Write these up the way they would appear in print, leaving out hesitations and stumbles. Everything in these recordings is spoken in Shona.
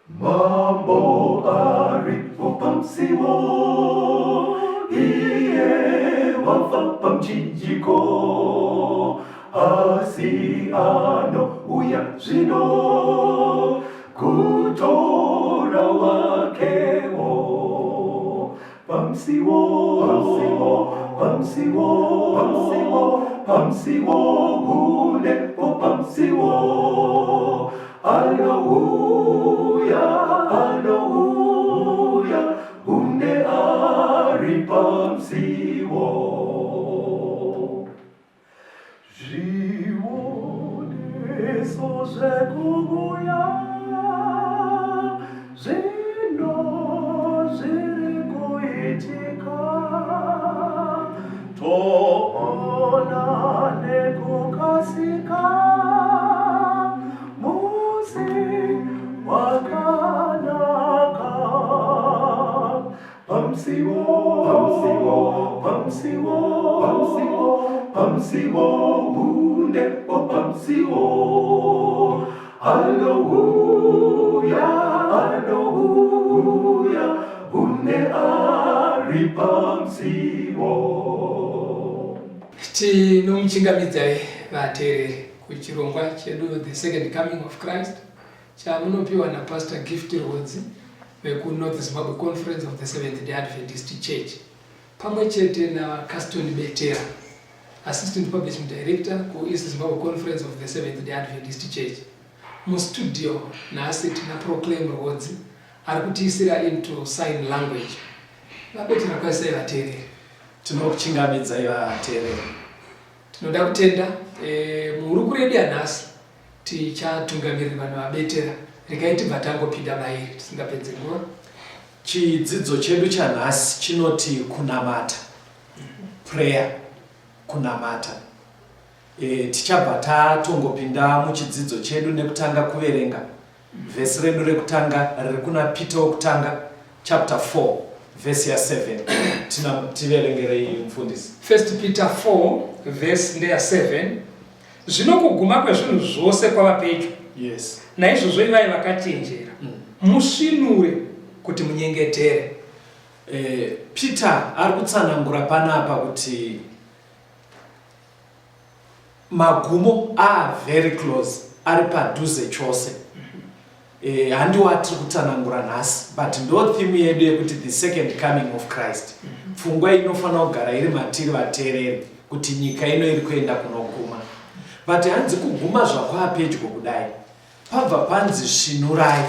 Mambo aripo pamusiwo, iye wafa pamuchinjiko, asi anouya zvino kutora wakewo. Pamusiwo, pamusiwo, pamusiwo, pamusiwo, pamusiwo, hunepo pamusiwo. Anouya, anouya, hunde ari pamusiwo. Zvioneso zvekuuya zvino zviri kuitika, toona nekukasika musi wakanaka. Pamusiwo, pamusiwo, pamusiwo, pamusiwo, pamusiwo, hundepo pamusiwo. Anouya, anouya, hunde ari pamusiwo. Tinomuchingamidzai vateereri kuchirongwa chedu The Second Coming of Christ chamunopiwa naPastor Gift Rwodzi vekuNorth Zimbabwe Conference of the Seventh Day Adventist Church pamwe chete naCaston Betera, Assistant Publishing Director kuEast Zimbabwe Conference of the Seventh Day Adventist Church. Mustudio nhasi tina Proclaim Rwodzi ari kutiisira into sign language. VaBetera, kwazisai vateereri. Tinokuchingamidzai vateereri. Tinoda kutenda muhurukuro yedu yanhasi tichatungamirirwa naVaBetera. Regai tibva tangopinda mairi tisingapedze nguva. Chidzidzo chedu chanhasi chinoti kunamata, prayer, kunamata. Tichabva tatongopinda muchidzidzo chedu nekutanga kuverenga vhesi redu rekutanga riri kuna Peter wokutanga chapter 4 vhesi ya7. Tiverengerei mufundisi. First Peter 4 vhesi ndeya 7. Zvino kuguma kwezvinhu zvose kwava pedyo. Naizvozvo ivai vakachenjera, musvinure kuti munyengetere. Peter ari kutsanangura panapa kuti magumo are very close, ari padhuze chose. Handiwo atiri kutsanangura nhasi, but ndo theme yedu yekuti the second coming of Christ. Pfungwa inofanira kugara iri matiri vateereri kuti nyika ino iri kuenda kunoguma. But hanzi kuguma zvakwaa pedyo kudai, pabva panzi svinurai,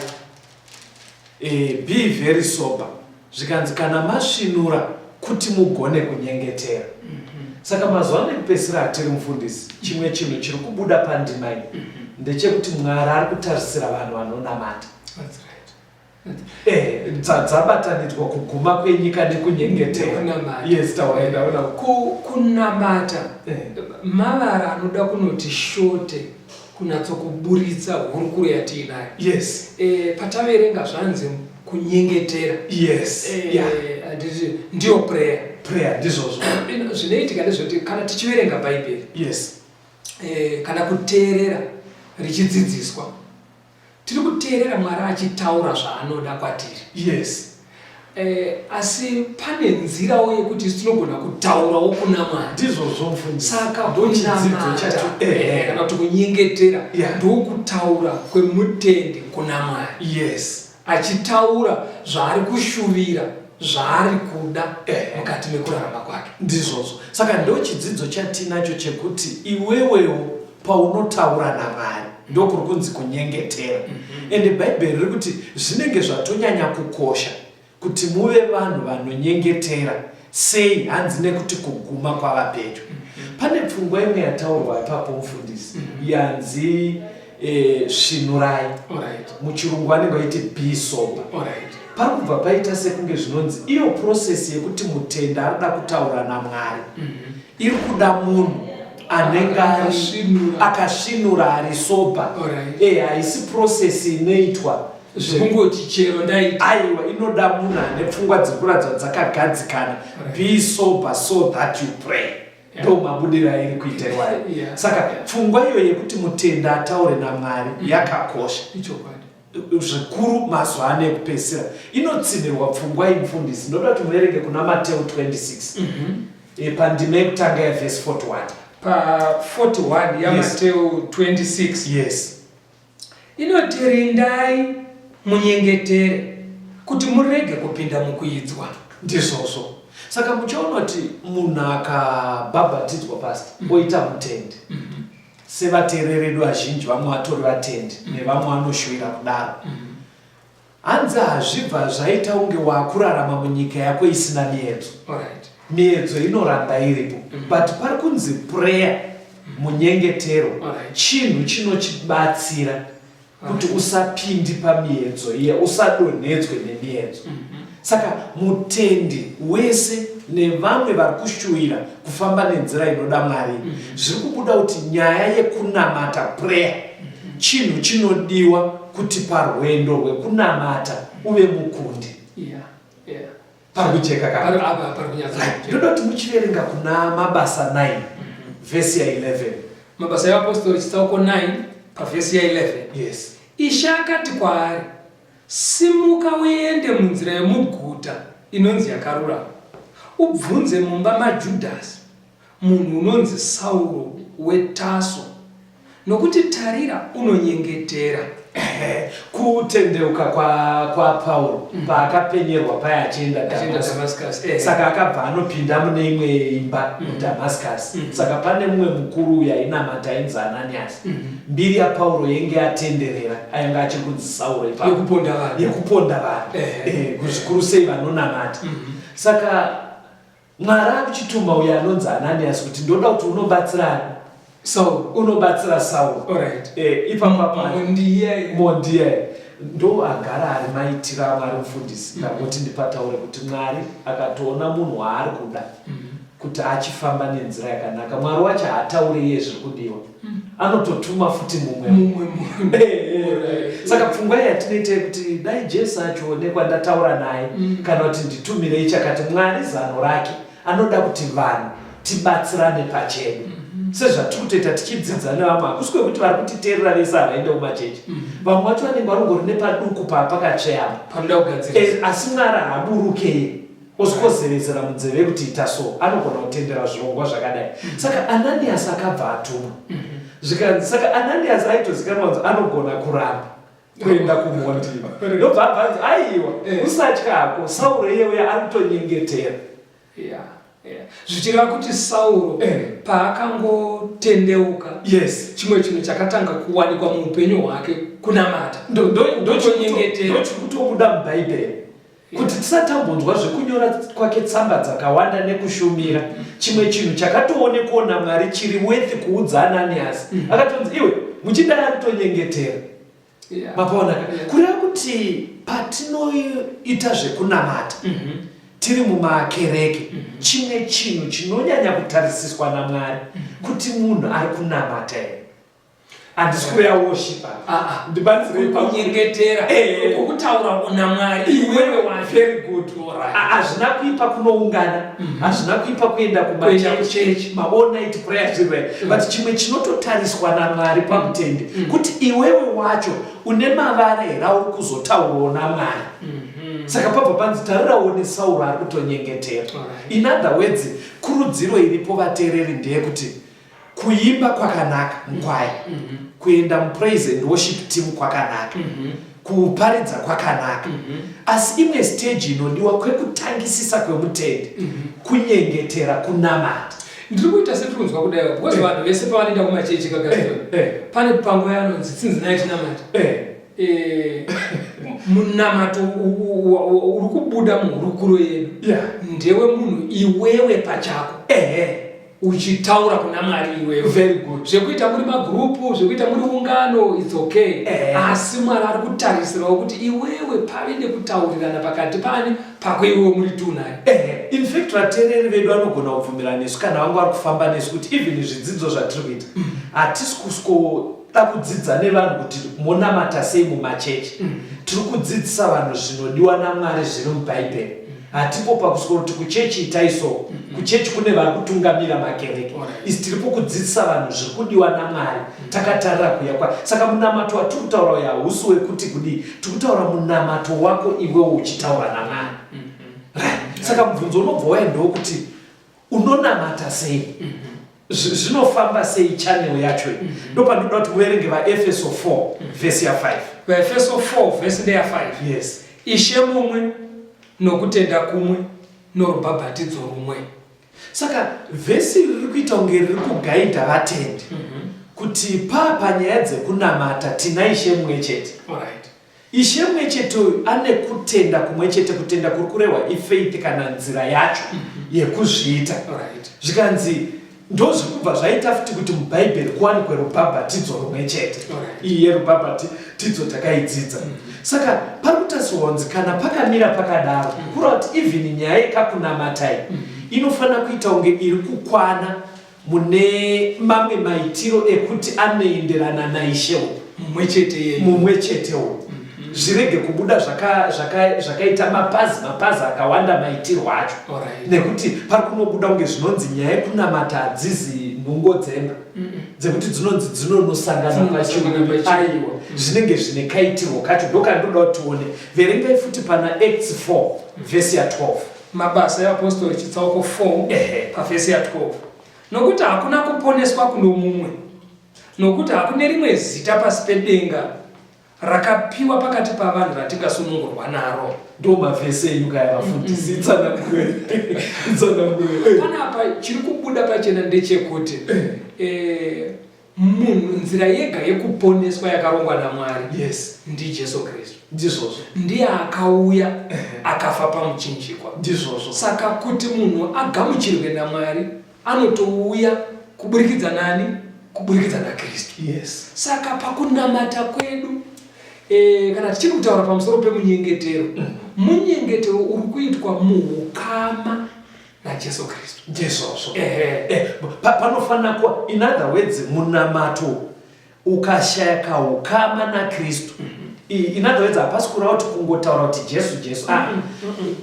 be very sober. Zvikanzi kana masvinura kuti mugone kunyengetera. Saka mazuva ano ekupedzisira atiri, mufundisi, chimwe chinhu chiri kubuda pandima iyi ndechekuti Mwari ari kutarisira vanhu vanonamata. That's right. Dzabatanidzwa kuguma kwenyika nekunyengetera. Nekunamata. Yes, taurai, ndaona. Kunamata mavara anoda kunoti shote kunatsokuburitsa hurukuro yatiinayo. Pataverenga zvanzi kunyengetera. Handiti ndiyo prayer? Prayer, ndizvozvo. Zvinoitika ndezvekuti kana tichiverenga Bhaibheri, kana kuteerera richidzidziswa, tiri kuteerera Mwari achitaura zvaanoda kwatiri. Asi pane nzirawo yekuti isu tinogona kutaurawo kuna Mwari. Ndizvozvo, mufundisi. Saka Ndochidzidzo kunamata, chacho. Kana kuti kunyengetera, ndokutaura kwemutendi kuna Mwari, achitaura zvaari kushuvira, zvaari kuda mukati mekurarama kwake. Ndizvozvo. Saka ndo chidzidzo chatinacho chekuti iwewewo paunotaura naMwari ndokuri kunzi kunyengetera. Ende Bhaibheri riri kuti zvinenge zvatonyanya kukosha kuti muve vanhu vanonyengetera. Sei? Hanzi nekuti kuguma kwava pedyo. Pane pfungwa imwe yataurwa ipapo, mufundisi, yanzi svinurai. Muchirungu vanenge vaiti be sober. Pari kubva paita sekunge zvinonzi iyo process yekuti mutenda arikuda kutaura naMwari iri kuda munhu anenge ari Akasvinura. Akasvinura, ari sober. Haisi process inoitwa zvekungoti chero ndaita. Aiwa, inoda munhu ane pfungwa dziri kuratidza dzakagadzikana. Be sober so that you pray. Ndo mabudiro airi kuita iwayo. Saka pfungwa iyo yekuti mutenda ataure naMwari yakakosha. Ichokwadi. Zvikuru mazuva ano ekupedzisira. Inotsinhirwa pfungwa iyi mufundisi. Ndoda kuti muverenge kuna Mateu 26. Pandima yekutanga yavhesi 41. Pa 41 yaMateu 26. Yes. Inoti rindai munyengetere kuti murege kupinda mukuidzwa. Ndizvozvo. Saka muchaona kuti munhu akabhabhatidzwa pasi oita mutendi. Sevateereri vedu vazhinji vamwe vatori vatendi nevamwe vanoshuwira kudaro. Hanzi hazvibva zvaita unge wakurarama munyika yako isina miedzo. Miedzo inoramba iripo. But pari kunzi prayer, munyengetero, chinhu chinochibatsira kuti usapindi pamiedzo iya, usadonhedzwe nemiedzo. Saka mutendi wese nevamwe vari kushuwira kufamba nenzira inoda Mwari, zviri kubuda kuti nyaya yekunamata, prayer, chinhu chinodiwa kuti parwendo rwekunamata uve mukundi. Pari kujeka ka? Pari apa pari kunyatsa. Right. Ndoda kuti muchiverenga kuna Mabasa 9 vhesi ya 11. Mabasa evapostori chitsauko 9 pavhesi ya 11. Yes. Ishe akati kwaari, Simuka uende munzira yomuguta inonzi Yakarurama, ubvunze mumba maJudhasi munhu unonzi Sauro weTaso, nokuti tarira, unonyengetera. Ehe, kutendeuka kwa kwaPauro paakapenyerwa paya achienda Achienda Damascus. Damascus, eh. Saka akabva anopinda mune imwe imba muDamascus. Saka pane mumwe mukuru uyo ainamata ainzi Ananias. Mbiri yaPauro yainge yatenderera, ainge achiri kunzi Sauro ipapo. Yekuponda vanhu. Yekuponda vanhu. Ehe. Eh, zvikuru sei vanonamata. Saka Mwari akuchituma uyo anonzi Ananias kuti ndoda kuti unobatsira ani? Sauro. Unobatsira Sauro. Alright. Eh, ipapo apa. Mondiye. Mondiye. Ndo agara ari maitiro aMwari mufundisi. Ndangoti ndipataure kuti Mwari akatoona munhu waari kuda kuti achifamba nenzira yakanaka. Mwari wacho haataure iye zviri kudiwa. Anototuma futi mumwe. Mumwe munhu. Saka pfungwa yatinoita yekuti dai Jesu achionekwa ndataura naye kana kuti nditumirei chakati, Mwari zano rake anoda kuti vanhu tibatsirane pachedu. Sezvatiri kutoita tichidzidza nevamwe, hakusi kwekuti vari kutiteerera vese havaende kumachechi. Vamwe vacho vanenge varongori nepaduku pakatsveyama. Panoda kugadzirisa. Asi Mwari haaburukei osikozevezera munzeve kuti ita so, anogona kutendera zvirongwa zvakadai. Saka Ananias akabva atumwa. Zvikanzi saka Ananias aitozikanwa kunzi anogona kuramba kuenda kumhondi. Ndobva abva anzi aiwa, usatya hako, Sauro iye uya ari kutonyengetera. Yeah, yeah. Zvichireva kuti Sauro paakangotendeuka, chimwe chinhu chakatanga kuwanikwa muupenyu hwake kunamata. Ndotonyengetera. Ndochikutobuda muBhaibheri kuti tisatambonzwa zvekunyora kwake tsamba dzakawanda nekushumira. Chimwe chinhu chakatoonekwawo naMwari chiri worth kuudza Ananias. Akatonzi iwe muchidai ari kutonyengetera. Mapaona ka? Kureva kuti patinoita zvekunamata tiri mumakereke, chimwe chinhu chinonyanya kutarisiswa naMwari kuti munhu ari kunamata here. Handisi kureva worship apa. Ndibatsirei pa Kunyengetera. Kutaura naMwari iwewe wacho. Very good. Hazvina kuipa kunoungana, hazvina kuipa kuenda Kuenda kumachechi, ma all night prayer zviri right. But chimwe chinototariswa naMwari pamutendi kuti iwewe wacho une mavara here auri kuzotaurawo naMwari. Saka pabva panzi tarirawo neSauro ari kutonyengetera. In other words, kurudziro iripo vateereri ndeyekuti kuimba kwakanaka mukwaya, kuenda mupraise and worship team kwakanaka, kuparidza kwakanaka, asi imwe stage inodiwa kwekutangisisa kwemutendi kunyengetera, kunamata. Ndiri kuita setirunzwa kudai because vanhu vese pavanoenda kumachechi kaGaston, pane panguva yanonzi tsinzi naye tinamata. Munamato uri kubuda muhurukuro yedu ndewe munhu iwewe pachako. Uchitaura kuna Mwari iwewe. Very good. Zvekuita muri magrupu, zvekuita muri ungano, it's okay. Asi Mwari ari kutarisirawo kuti iwewe pave nekutaurirana pakati pani pako iwewe muri two naye. In fact vateereri vedu vanogona kubvumirana nesu kana vanga vari kufamba nesu kuti even zvidzidzo zvatiri kuita hatisi kusikoda kudzidza nevanhu kuti monamata sei mumachechi. Tiri kudzidzisa vanhu zvinodiwa naMwari zviri muBhaibheri. Hatipo pakuswero kuti kuchechi itai so. Kuchechi kune vari kutungamira makereke. Isi tiripo kudzidzisa vanhu zviri kudiwa naMwari takatarira kuuya kwa. Saka munamato watiri kutaura uyu hausi wekuti kudii. Tiri kutaura munamato wako iwewe uchitaura naMwari. Right. Saka mubvunzo unobva waya ndewokuti unonamata sei? Zvinofamba sei channel yacho iyi? Ndopandinoda kuti muverenge vaEfeso 4 vhesi ya 5. VaEfeso 4 vhesi ndeya 5. Yes. Ishe mumwe, nokutenda kumwe, norubhabhatidzo rumwe. Saka vhesi iri riri kuita kunge riri kugaidha vatendi kuti paa panyaya dzekunamata tina Ishe mumwe chete. Alright. Ishe mumwe chete uyu ane kutenda kumwe chete, kutenda kuri kurehwa ifaith kana nzira yacho yekuzviita. Alright. Zvikanzi ndozviri kubva zvaita futi kuti muBhaibheri kuwanikwe rubhabhatidzo rumwe chete. Iyi yerubhabhatidzo takaidzidza. Saka pari kutarisirwa kunzi kana pakamira pakadaro, kureva kuti even nyaya yekakunamata iyi inofanira kuita kunge iri kukwana mune mamwe maitiro ekuti anoenderana naIshe uyu mumwe chete iyeyu. Mumwe chete uyu. Zvirege kubuda zvakaita mapazi mapazi akawanda maitirwo acho. Nekuti pari kunobuda kunge zvinonzi nyaya yekunamata hadzizi nhungo dzemba dzekuti dzinonzi dzinonosangana pachiuno. Aiwa, zvinenge zvine kaitirwo kacho ndokandinoda kuti tione. Verengai futi pana Acts 4 vhesi ya 12. Mabasa eApostori chitsauko 4 pavhesi ya 12. Nokuti hakuna kuponeswa kuno mumwe, nokuti hakune rimwe zita pasi pedenga rakapiwa pakati pavanhu ratingasunungurwa naro. Ndo mavhesi enyu kaya vafundisi, itsanangure. Itsanangure. Panapa chiri kubuda pachena ndechekuti munhu nzira yega yekuponeswa yakarongwa naMwari ndiJesu Kristu. Ndizvozvo. Ndiye akauya akafa pamuchinjikwa. Ndizvozvo. Saka kuti munhu agamuchirwe naMwari anotouya kuburikidza nani? Kuburikidza naKristu. Saka pakunamata kwedu kana tichiri kutaura pamusoro pemunyengetero, munyengetero uri kuitwa muukama naJesu Kristu. Ndizvozvo. Panofanira kuva, in other words, munamato ukashaya kaukama naKristu. In other words, hapasi kureva kuti kungotaura kuti Jesu, Jesu.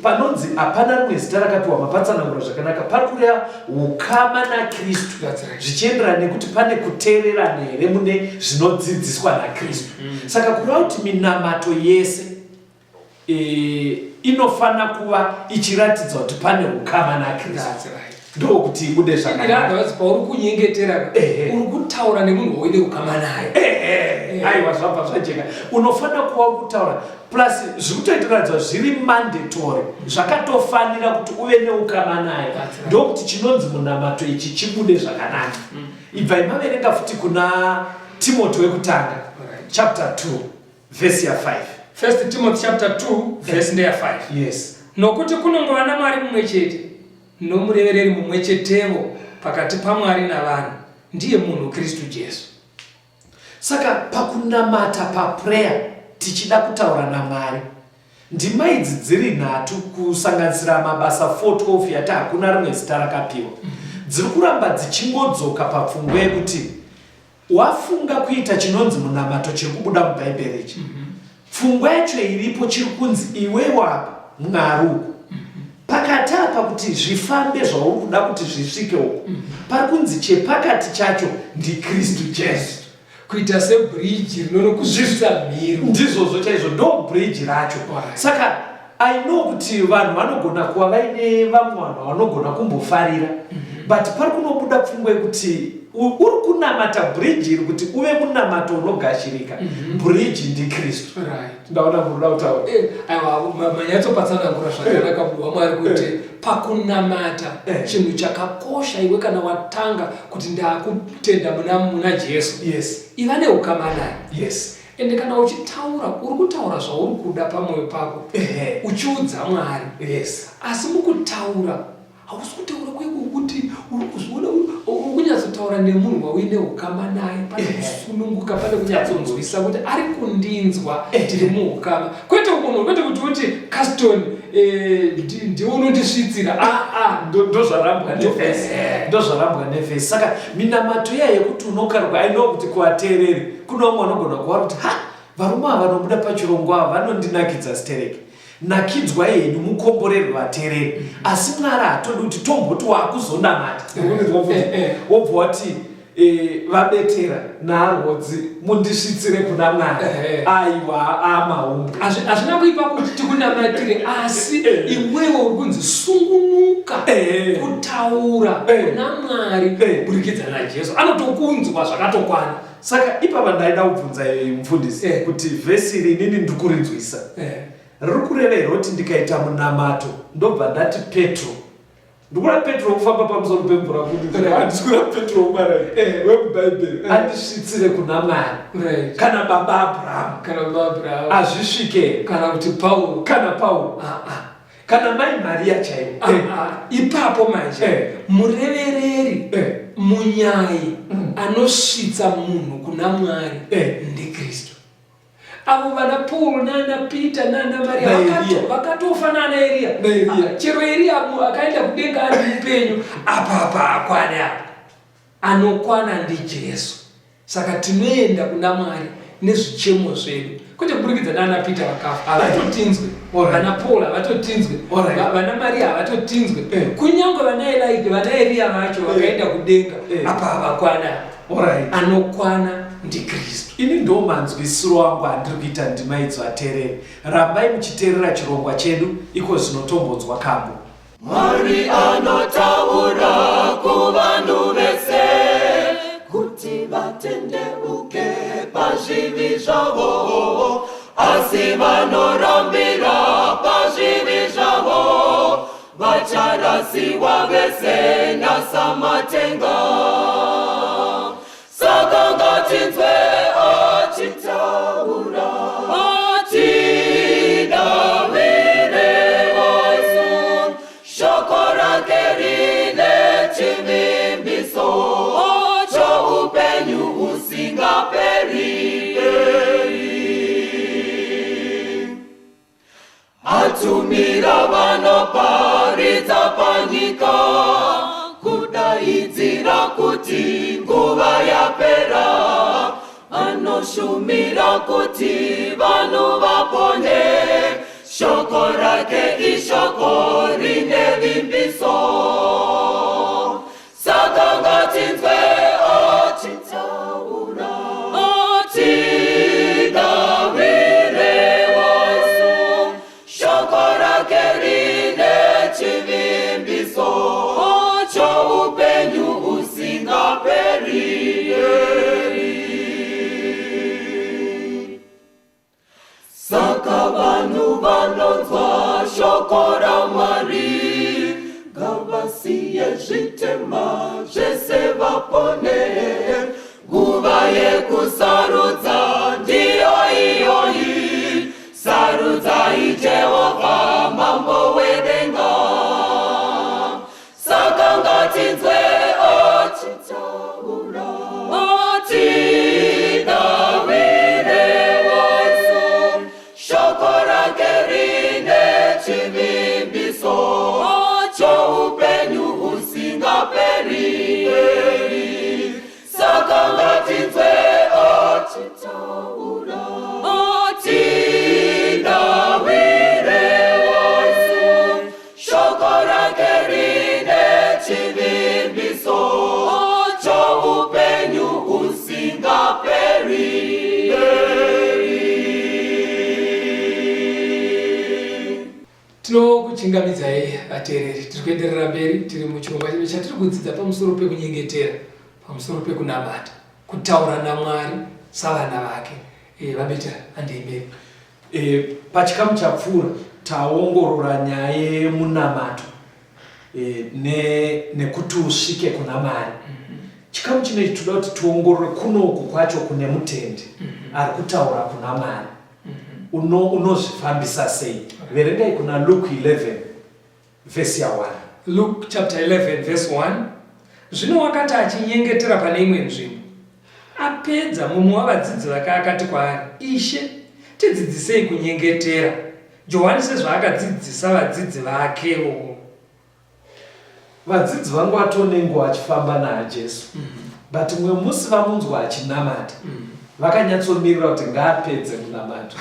Panonzi hapana rimwe zita rakapiwa, mapatsanangura zvakanaka. Pari kureva ukama naKristu. That's right. Zvichienderana nekuti pane kuteererana here mune zvinodzidziswa naKristu. Saka kureva kuti minamato yese inofanira kuva ichiratidza kuti pane ukama naKristu. That's right. Ndokuti ibude zvakanaka. In other words, pauri kunyengetera, uri kutaura nemunhu waine ukama naye. Aiwa, zvabva zvajeka. Unofanira kuva uri kutaura. Plus zviri kutoitiradza zviri mandatory, zvakatofanira kuti uve neukama naye. That's right. Ndokuti chinonzi munamato ichi chibude zvakanaka. Ibvai maverenga futi kuna Timothy wekutanga, chapter 2 verse ya 5. 1 Timothy chapter 2 verse ndeya 5. Nokuti kunongova naMwari mumwe chete, nomurevereri mumwe chetevo pakati paMwari navanhu, ndiye munhu Kristu Jesu. Saka pakunamata, paprayer, tichida kutaura naMwari, ndima idzi dziri nhatu kusanganisira Mabasa 4:12 yati hakuna rimwe zita rakapiwa, dziri kuramba dzichingodzoka papfungwa yekuti wafunga kuita chinonzi munamato chiri kubuda muBhaibheri ichi. Pfungwa yacho iripo, chiri kunzi iwewe apa Mwari uku. Pakati apa kuti zvifambe zvauri kuda kuti zvisvike uku, pari kunzi chepakati chacho ndiKristu Jesu. Kuita sebridge rinonokusvitsa mhiri. Ndizvozvo chaizvo, ndo bridge racho. Saka I know kuti vanhu vanogona kuva vaine vamwe vanhu vavanogona kumbofarira, but pari kunobuda pfungwa yekuti uri kunamata bridge iri kuti uve munamato unogashirika. Bridge ndiKristu. Ndaona muruda kutaura. Aiwa, manyatsopatsanangura zvakanaka munhu waMwari kuti pakunamata chinhu chakakosha iwe kana watanga kuti ndakutenda muna Jesu. Iva neukama naye. Ende kana uchitaura uri kutaura zvauri kuda pamwoyo pako, uchiudza Mwari. Asi mukutaura hausi kutaura kwekuti uri kuzviona, uri kunyatsotaura nemunhu wauine ukama naye, pane kusununguka, pane kunyatsonzwisa kuti ari kundinzwa, tiri muukama. Kwete umwe, kwete kuti uti Caston, ndiwe unondisvitsira. Ndozvarambwa nevhesi. Ndozvarambwa nevhesi. Saka minamato iya yekuti unokarwa, I know kuti kuvateereri kune vamwe vanogona kuva kuti ha, varume ava vanobuda pachirongwa ava vanondinakidza stereki. Nakidzwai henyu mukomborerwe vateereri. Asi Mwari haatodi kuti tomboti wakuzonamata. Wobva wati e, vabetera naarwodzi mundisvitsire kuna Mwari. Aiwa amahumbwe. Hazvina kuipa kuti tikunamatire asi iwewe uri kunzi sungunuka kutaura kuna Mwari kuburikidza naJesu. Anotokunzwa zvakatokwana. Saka ipapa ndaida kubvunza mufundisi kuti vhesi iri inini ndiri kurinzwisa riri kureva here kuti ndikaita munamato ndobva ndati Petro ndikuda Petro wekufamba pamusoro pemvura kuti handisi kuda Petro wemwari wemubhaibheri andisvitsire kuna Mwari kana baba Abrahamu kana baba Abrahamu hazvisvike kana kuti Pauro kana Pauro ah, ah. kana mai Maria chaivo ah, ah, ipapo manje eh. Murevereri eh. Munyai anosvitsa munhu kuna Mwari eh. ndiKristu. Avo vana Paul nana Peter nana Maria vakatofa nana Eria. Ah, chero Eria akaenda kudenga ari mupenyu apa apa akwane apa anokwana ndiJesu. Saka tinoenda kuna Mwari nezvichemo zvedu kwete kuburikidza nana Peter vakafa havatotinzwe, vana Paul havatotinzwe, vana Maria havatotinzwe, eh. kunyange vana Elide vana Eria vacho eh. vakaenda kudenga eh. apa havakwana. Anokwana ndiKristu. Ini ndo manzwisiro angu andiri kuita ndima idzo atereri. Rambai muchiterera chirongwa chedu iko zvino tombonzwa kambo. Mwari anotaura kuvanhu vese kuti vatendeuke pazvivi zvavo, asi vanorambira pazvivi zvavo vacharasiwa vese nasamatenga. Saka ngatinzwe achitaura atidavirewo isu shoko rake rine chivimbiso choupenyu husingaperi peri. Atumira vanoparidza panyika kudaidzira kuti nguva yapera. Anoshumira kuti vanhu vapone. Shoko rake ishoko rine vimbiso. Saka ngatinzwe achitaura atidavirewo isu shoko rake rine chivimbiso choupenyu husingaperi. Saka vanhu vanonzwa shoko raMwari ngavasiye zvitema zvese vapone. Nguva yekusarudza ndiyo iyoyi, sarudzai Jehovha Mambo wedenga. Saka ngatinzwe achitaura atidavirewo isu shoko rake rine chivimbiso choupenyu husingaperi. Saka ngatinzwe achitaura atidavirewo isu shoko rake rine chivimbiso choupenyu husingaperi. Tinokuchingamidzai vateereri, tiri kuenderera mberi tiri muchirongwa chedu chatiri kudzidza pamusoro pekunyengetera, pamusoro pekunamata, kutaura naMwari savana vake. E, VaBeta, handei mberi. E, pachikamu chapfuura taongorora nyaya yemunamato e, ne, nekuti usvike kuna Mwari. Chikamu chino ichi toda kuti tiongorore kunoku kwacho kune mutendi ari kutaura kuna Mwari. Uno, unozvifambisa sei? Verengai kuna Luke 11 vhesi ya 1. Luke chapter 11 verse 1. Zvino wakati achinyengetera pane imwe nzvimbo, apedza, mumwe wavadzidzi vake akati kwaari, Ishe, tidzidzisei kunyengetera, Johani sezvaakadzidzisa vadzidzi vakewo. Vadzidzi vangu vatoo nenguva vachifamba naJesu, but mumwe musi vamunzwa achinamata. Vakanyatsomirira kuti ngaapedze munamato.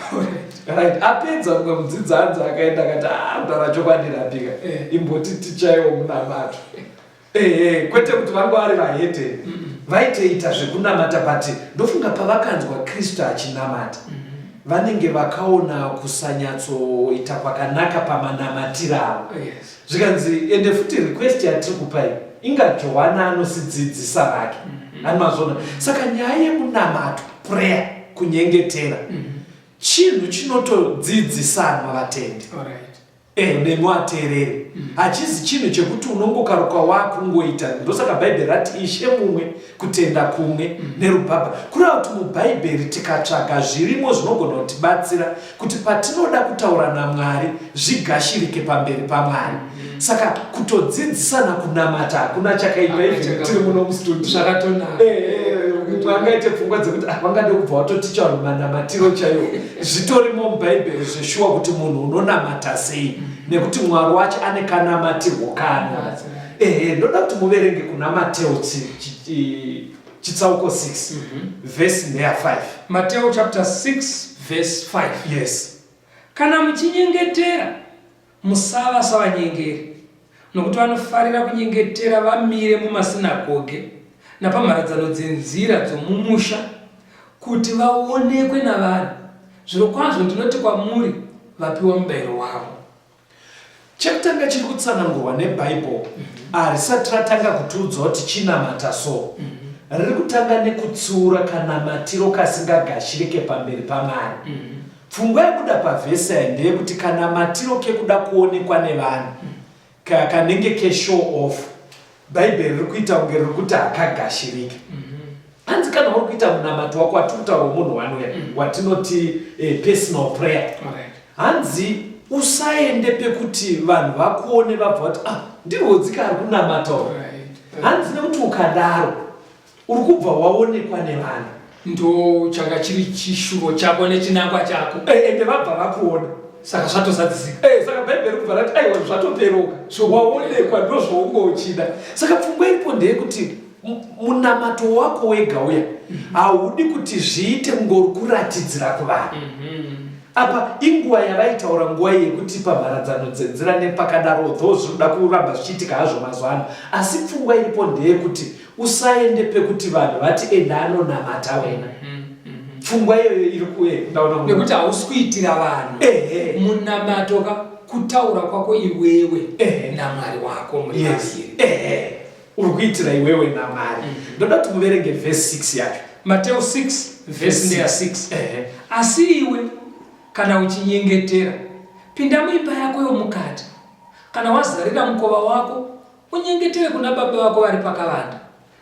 Right, apedza mumwe mudzidzi anzi akaenda akati ah, kutaura chokwadi rapika eh. Imboti tichaiwo munamato. Ehe, kwete kuti vanga vari vahedheni, vaitoita zvekunamata but ndofunga pavakanzwa Kristu achinamata vanenge vakaona kusanyatsoita kwakanaka pamanamatiro avo. Zvikanzi ende futi request yatiri kupai inga Johana anosidzidzisa vake. Ani mazvona. Saka nyaya yemunamato, prayer, kunyengetera chinhu chinotodzidzisanwa vatendi. Eh, nemi wateereri. Hachizi chinhu chekuti unongokaruka wakungoita. Ndosaka Bhaibheri rati Ishe mumwe, kutenda kumwe nerubhabha. Kureva kuti muBhaibheri tikatsvaga zvirimo zvinogona kutibatsira kuti patinoda kutaura naMwari zvigashirike pamberi paMwari. Saka kutodzidzisana kunamata hakuna chakaipa even tiri muno mustudio. Zvakatonaka. Eh, eh, mumwe angaite pfungwa dzekuti ah, vangade kubva watoticha vanhu manamatiro chaiwo. Zvitorimo mubhaibheri zveshuwa kuti munhu unonamata sei nekuti Mwari wacho ane kanamatirwo kaanoda. Ehe, ndoda kuti muverenge kuna Mateo chitsauko 6 vhesi ndeya 5. Mateo chapter 6 verse 5. Yes. Kana muchinyengetera, musava savanyengeri, nokuti vanofarira kunyengetera vamire mumasinagoge napamharadzano dzenzira dzomumusha, kuti vaonekwe navanhu. Zvirokwazvo ndinoti kwamuri, vapiwa mubayiro wavo. Chekutanga chiri kutsanangurwa neBible harisati ratanga kutiudza kuti chinamata so. Riri kutanga nekutsiura kanamatiro kasingagashirike pamberi paMwari. Pfungwa yabuda pavhesi aya ndeyekuti kanamatiro kekuda kuonekwa nevanhu ka, kanenge keshow off Bhaibheri riri kuita kunge riri kuti hakagashirike. Hanzi kana uri kuita munamato wako watiri kutaura wemunhu one uya watinoti personal prayer. Hanzi usaende pekuti vanhu vakuone vabva vati ah ndirwodzika ari kunamata uyu. Hanzi nekuti ukadaro uri kubva waonekwa nevanhu. Ndo changa chiri chishuvo chako nechinangwa chako. Eh, ende vabva vakuona. Saka zvatozadzisika. Eh, saka Bhaibheri kubva rati aiwa zvatoperoka. So waonekwa ndozvaunga uchida. Saka pfungwa iripo ndeyekuti munamato wako wega uya haudi kuti zviite kunge uri kuratidzira kuvanhu. Apa inguva yavaitaura nguva yekuti pamharadzano dzenzira nepakadaro though zvinoda kuramba zvichiitika hazvo mazuva ano asi pfungwa iripo ndeyekuti Usaende pekuti vanhu vati enda anonamata wena. Pfungwa iyoyo iri kuye ndaona munhu. Nekuti hausi kuitira vanhu. Ehe. Munamato ka kutaura kwako iwewe Ehe. naMwari wako muri Yes. vaviri. Ehe. Uri kuitira iwewe naMwari. Ndoda kuti muverenge verse 6 yacho. Mateo 6 verse ndeya 6. Ehe. Asi iwe kana uchinyengetera, pinda muimba yako yomukati, kana wazarira mukova wako, Unyengetere kuna Baba vako vari pakavanda,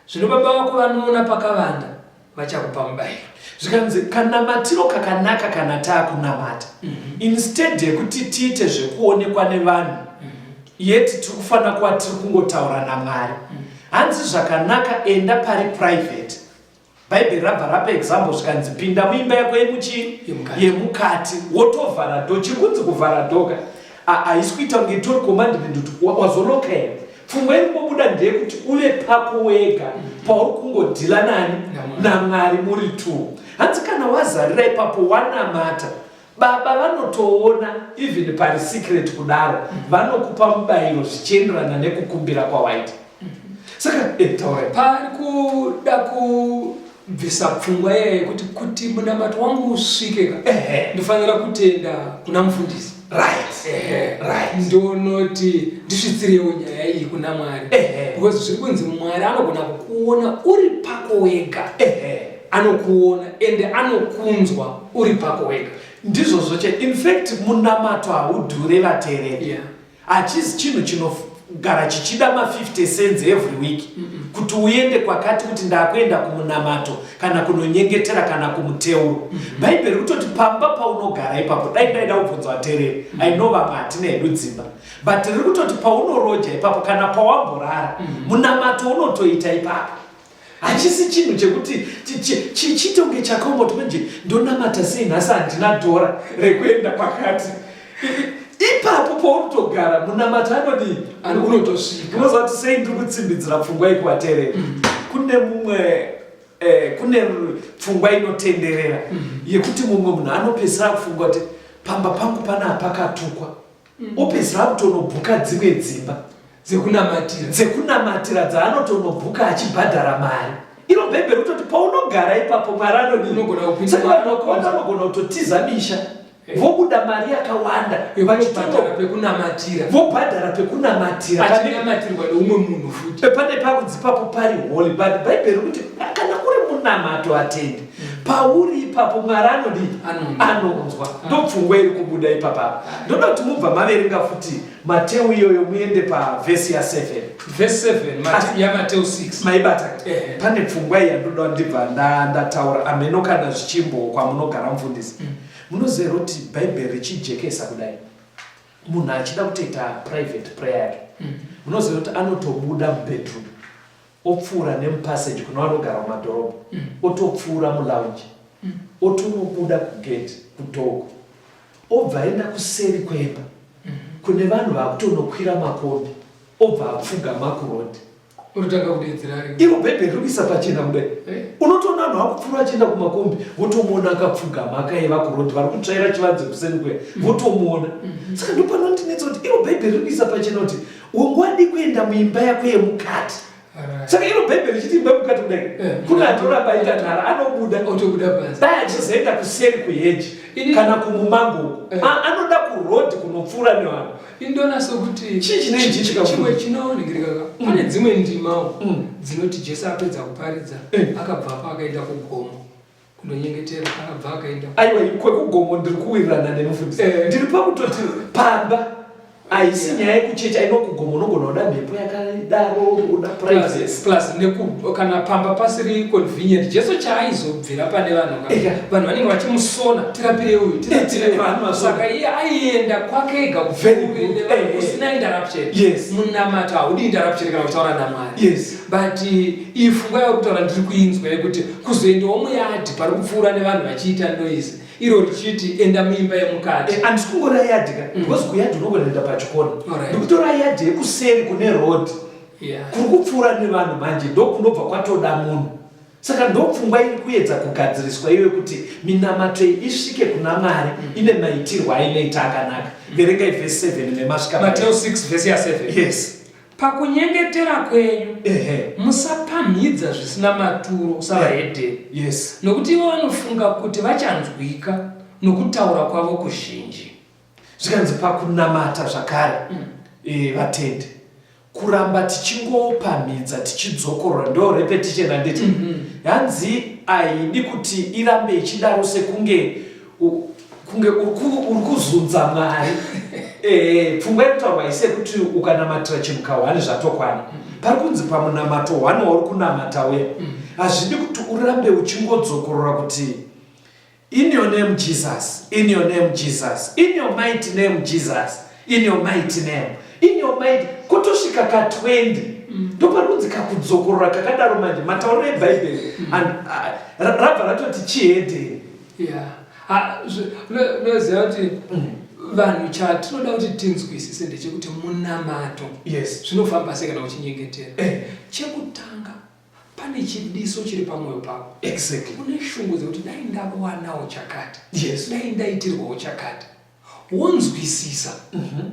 zvino Baba vako vanoona pakavanda vachakupa mubayiro. Zvikanzi kanamatiro kakanaka kana taakunamata instead yekuti tiite zvekuonekwa nevanhu yet tiri kufanira kuva tiri kungotaura naMwari. Hanzi zvakanaka enda pari private. Bhaibheri rabva rapa example zvikanzi pinda muimba yako yemuchii Yemukati. yemukati wotovhara door. Chiri kunzi kuvhara door ka haisi kuita kunge itori commandment kuti wazoloka here. Pfungwa iri kungobuda ndeyekuti uve pako wega pauri kungodhila nani NaMwari. naMwari muri two. Hanzi kana wazarira ipapo wanamata Baba vanotoona even pari secret kudaro vanokupa mubayiro zvichienderana nekukumbira kwawaita. Saka eh, taurai. Pari kuda kubvisa pfungwa iya yekuti kuti munamato wangu usvike ka Ehe. ndofanira kutenda kuna mufundisi. Right. Ehe. Right. Ndonoti ndisvitsirewo nyaya iyi kuna Mwari. Ehe. Because zviri kunzi Mwari anogona kukuona uri pako wega. Ehe. Anokuona ende anokunzwa uri pako wega. Ndizvozvo che in fact munamato haudhure vateereri. Yeah. Hachizi chinhu chinogara chichida ma 50 cents every week kuti uende kwakati kuti ndakuenda kumunamato kana kunonyengetera kana kumuteuro. Bhaibheri kutoti pamba paunogara ipapo dai ndaida kubvunza vateereri. I know vamwe hatina hedu dzimba but riri kutoti paunoroja ipapo kana pawamborara munamato unotoita ipapo. Hachisi chinhu chekuti chitonge chakaoma kuti manje ndonamata sei nhasi handina dhora rekuenda pakati. Ipapo paunotogara munamato anodii? Unotosvika. Unoziva kuti sei ndiri kutsimbidzira pfungwa yekuvateereri. Kune mumwe Eh, kune pfungwa inotenderera yekuti mumwe munhu anopedzisira kufunga kuti pamba pangu panaa pakatukwa, opedzisira kutonobhuka dzimwe dzimba dzekunamatira, dzekunamatira dzaanotonobhuka achibhadhara mari. Iro Bhaibheri kutoti paunogara ipapo Mwari anodii? Unogona kupinda. Saka vanhu vakawanda vanogona kutotiza misha, vobuda mari yakawanda vachibhadhara pekunamatira, vobhadhara pekunamatira, achinamatirwa neumwe munhu futi. Pane pakunzi ipapo pari holy, but Bhaibheri kuti kana uri munamato atendi pauri ipapo Mwari anodii? Anonzwa. Ndopfungwa iri kubuda ipapapa. Ndoda kuti mubva maverenga futi Mateu iyoyo, muende pavhesi ya7. Vhesi 7 yaMateu 6. Maibata? Pane pfungwa iyi yandoda ndibva ndataura, amheno kana zvichimbo kwamunogara mufundisi. Munoziva here kuti Bhaibheri richijekesa kudai, munhu achida kutoita private prayer yake, munoziva kuti anotobuda mubedroom, opfuura nemupassage kune vanogara mumadhorobha, otopfuura mulounge, otonobuda kugate, kudoor, obva aenda kuseri kwemba kune vanhu vakutonokwira makombi, obva apfugama kuroad. Unotanga kudedzera ari. Iro Bhaibheri riri kuisa pachena kudai. Unotoona vanhu vakupfuura vachienda kumakombi, votomuona akapfugama akaiva kuroad, vari kutsvaira chivanze kuseri kuya, votomuona. Saka ndopanondinetsa kuti iro Bhaibheri riri kuisa pachena kuti ungwadi kuenda muimba yako yemukati. Saka iro Bhaibheri richiti imba yemukati kudai, kune atoramba aita nhara, anobuda otobuda panze, dai achizoenda kuseri kuheji kana kumumango, anoda kuroad kunopfuura nevanhu. Indona sokuti Chii chinenge chichiitika? Chimwe chinoonekera ka, pane dzimwe ndimawo dzinoti Jesu apedza kuparidza, akabvapo akaenda kugomo kundonyengetera, akabva akaenda. Aiwa, kwekugomo ndiri kuwirirana nemufundisi. Ndiri pakutoti pamba haisi nyaya yekuchecha ino. Kugomo unogona kuda mhepo yakadaro, uda privacy. Plus kana pamba pasiri convenient, Jesu chaaizobvira pane vanhu ka, vanhu vanenge vachimusona, "Tirapire uyu, tirapire uyu." Vanhu vasona. Saka iye aienda kwake ega Very good. Kusina interruption. Munamato haudi interruption kana kutaura naMwari. But iyi pfungwa yakutaura ndiri kuinzwa yekuti kuzoendawo muyard pari kupfuura nevanhu vachiita noise, iro richiti enda muimba yemukati. Handisi kungora yard ka, because kuyard unogona kuenda pachikona. Ndikutora yard yekuseri kune road, kuri kupfuura nevanhu manje, ndokunobva kwatoda munhu. Saka ndopfungwa iri kuedza kugadziriswa iyo yekuti minamato iyi isvike kuna Mwari ine maitirwo ainoita akanaka. Verengai vhesi 7 memasvika. Mateo 6 vhesi ya7. Yes. Pakunyengetera kwenyu, musapamhidza zvisina maturo savahedheni, nokuti ivo vanofunga kuti vachanzwika nokutaura kwavo kuzhinji. Zvikanzi pakunamata zvakare, vatendi, kuramba tichingopamhidza tichidzokorora, ndo repetition handiti? Hanzi haidi kuti irambe ichidaro sekunge kunge uri kuzunza Mwari. Pfungwa yekutaurwa isi yekuti ukanamatira chinhu kahwani zvatokwana. Pari kunzi pamunamato hwani wauri kunamata uya, hazvidi kuti urambe uchingodzokorora kuti "In your name Jesus, in your name Jesus, in your mighty name Jesus, in your mighty name, in your mighty," kutosvika ka20. Ndopari kunzi kakudzokorora kakadaro manje matauriro eBhaibheri And, ah, rabva ratoti chihedheni. Yeah. Ah, unoziva kuti vanhu chatinoda kuti tinzwisise ndechekuti munamato zvinofamba sei kana uchinyengetera. Chekutanga, pane chidiso chiri pamwoyo pako. Une shungu dzekuti dai ndawanawo chakati, dai ndaitirwawo chakati, wonzwisisa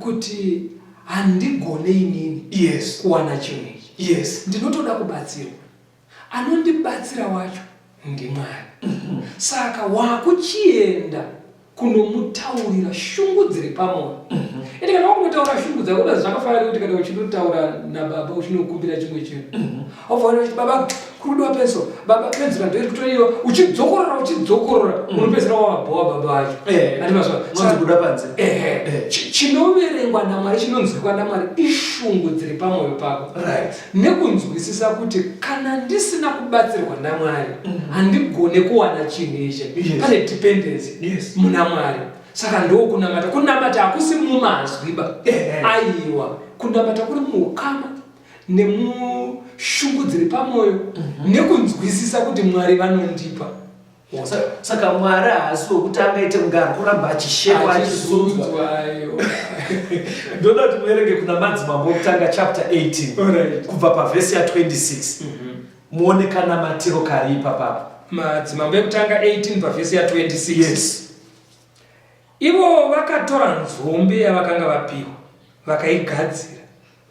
kuti handigone inini kuwana chinhu ichi, ndinotoda kubatsirwa. Anondibatsira wacho ndiMwari. Saka wakuchienda kunomutaurira shungu dziri pamwoyo. Ende kana wakunotaura shungu dzako, unoziva zvakafanana nekuti kana uchinotaura nababa uchinokumbira chimwe chinhu, wobva waona kuti, "Baba, kuri kudiwa pencil, baba, penzura ndoiri kutoriwa," uchidzokorora uchidzokorora, unopedzisira wavabhowa baba vacho. Handiti mazwa? Unonzi buda panze. Ehe. Chinoverengwa naMwari, chinonzwikwa naMwari ishungu dziri pamwoyo pako nekunzwisisa kuti kana ndisina kubatsirwa naMwari handigone kuwana chinhu ichi. Pane dependency muna Mwari. Saka ndokunamata. Kunamata hakusi mumazwi ba. Aiwa, kunamata kuri muukama nemushungu dziri pamwoyo nekunzwisisa kuti Mwari vanondipa. Saka Mwari haasi wekuti angaite kunge ari kuramba achishekwa, achizunzwa. Achizunzwa, aiwa. Ndoda kuti muverenge kuna Madzimambo Okutanga chapter 18, kubva pavhesi ya26. Muone kanamatiro kari ipapapo. Madzimambo ekutanga 18 pavhesi ya 26. Yes. Ivo vakatora nzombe yavakanga vapiwa, vakaigadzira,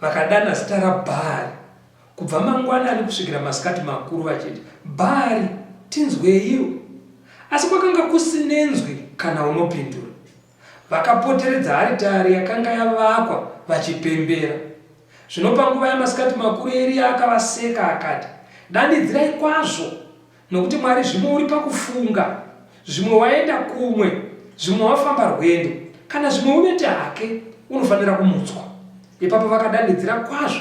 vakadana zita raBhaari kubva mangwanani kusvikira masikati makuru vachiti, Bhaari, tinzweiwo! Asi kwakanga kusinenzwi kana unopindura. Vakapoteredza aritari yakanga yavakwa vachipembera. Zvino panguva yamasikati makuru Eriya akavaseka akati, Danidzirai kwazvo, nokuti Mwari zvimwe uri pakufunga, zvimwe waenda kumwe, zvimwe wafamba rwendo, kana zvimwe uvete hake, unofanira kumutswa. Ipapo vakadanidzira kwazvo,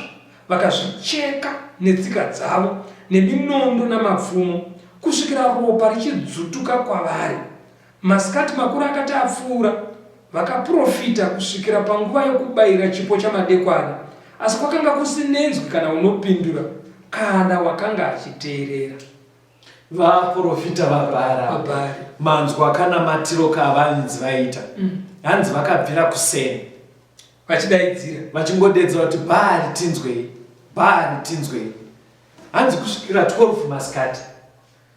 vakazvicheka netsika dzavo, neminondo namapfumo, kusvikira ropa richidzutuka kwavari. Masikati makuru akati apfuura, vakaprofita kusvikira panguva yokubayira chipo chamadekwana, asi kwakanga kusinenzwi kana unopindura kana wakanga achiteerera. Vaprofita vaBhaari manzwa kana matiro kavanzi vaita mm. Hanzi vakabvira kuseni vachidaidzira vachingodedzera kuti Bhaari tinzwei, Bhaari tinzwei, hanzi kusvikira 12 masikati.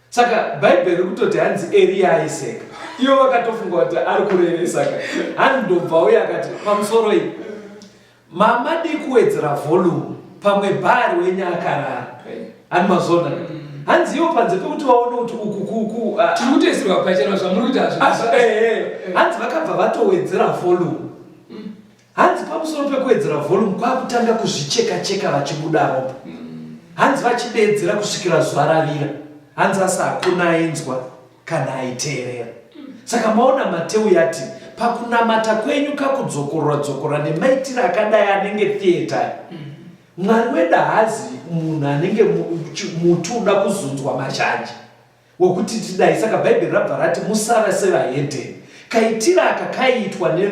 Saka bhaibheri riri kutoti hanzi Eriya aiseka. Ivo vakatofunga kuti ari kurevesa ka. Hanzi ndobva uye akati pamusoro iyi. Mama dii kuwedzera volume pamwe bhaari wenyu akarara. Hani mazona. Mm. Hanzi ivo panze pekuti vaone kuti uku kuku. Ah. Tiri kutoisirwa pachena zvamuri kuita hazvo. Eh, eh. Hanzi vakabva vatowedzera volume. Mm. Hanzi pamusoro pekuwedzera volume kwakutanga kuzvicheka cheka vachibuda ropa. Hanzi vachideedzera kusvikira zuva ravira. Hanzi asi hakuna ainzwa kana aiteerera. Saka maona Mateu yati pakunamata kwenyu kakudzokorora dzokorora nemaitiro akadai anenge theatre. Mwari wedu haazi munhu anenge muti uda kuzunzwa mazhanje. Wekuti tidai saka bhaibheri rabva rati musava sevahedheni. Kaitiro aka kaiitwa ne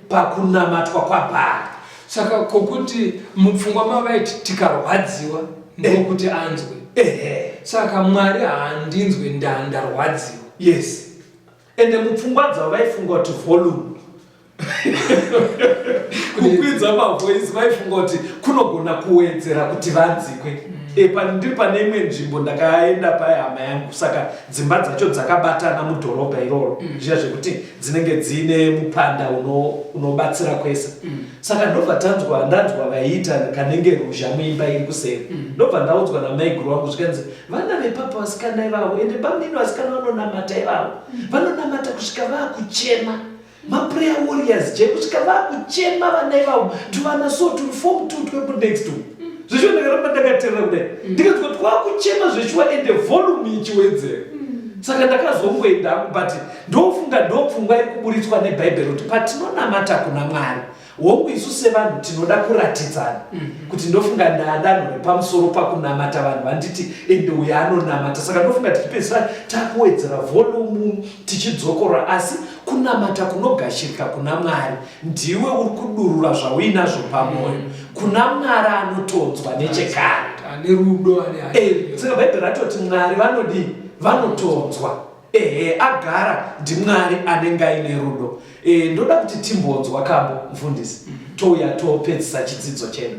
pakunamatwa kwaBhaari. Saka kokuti mupfungwa mavaiti tikarwadziwa ndokuti eh. anzwe. Ehe. Saka Mwari haandinzwe ndandarwadziwa. Yes. Ende mupfungwa dzavo vaifunga kuti volume kukwidza mavoice vaifunga kuti kunogona kuwedzera kuti vanzikwe mm. e, ndiri pane imwe nzvimbo ndakaenda paye hama yangu saka dzimba dzacho dzakabatana mudhorobha iroro mm. zviya zvekuti dzinenge dziine mupanda unobatsira uno kwese mm. Saka ndobva tanzwa ndanzwa vaiita kanenge ruzha muimba iri kuseri mm. Ndobva ndaudzwa namaiguru wangu zvikanzi vana vepapa vasikana ivavo ende bamnini vasikana vanonamata ivavo mm. Vanonamata kusvika vakuchema maprayer warriors je kusvika vakuchema vana ivavo tuvana so turi form two twekunext two mm. Zveshuwa ndakaramba ndakaterera kudai mm. Ndikanzwa twakuchema zveshuwa ende volume ichiwedzera mm. Saka ndakazongoenda hangu but ndofunga ndopfungwa iri kuburitswa nebhaibheri kuti patinonamata kuna Mwari hongu isu sevanhu tinoda kuratidzana mm -hmm. Kuti ndofunga ndaadanho repamusoro pakunamata vanhu vanditi ende uyo anonamata saka ndofunga tichipedzisira takuwedzera volumu tichidzokorora asi kunamata kunogashirika kuna Mwari ndiwe uri kudurura zvauinazvo pamwoyo mm. Kuna Mwari anotonzwa nechekare ane rudo ane eh, saka bhaibheri ratoti Mwari vanodii vanotonzwa ehe agara ndiMwari anenge aine rudo e, ndoda kuti timbonzwa kambo mfundisi mm -hmm. Touya topedzisa chidzidzo chedu.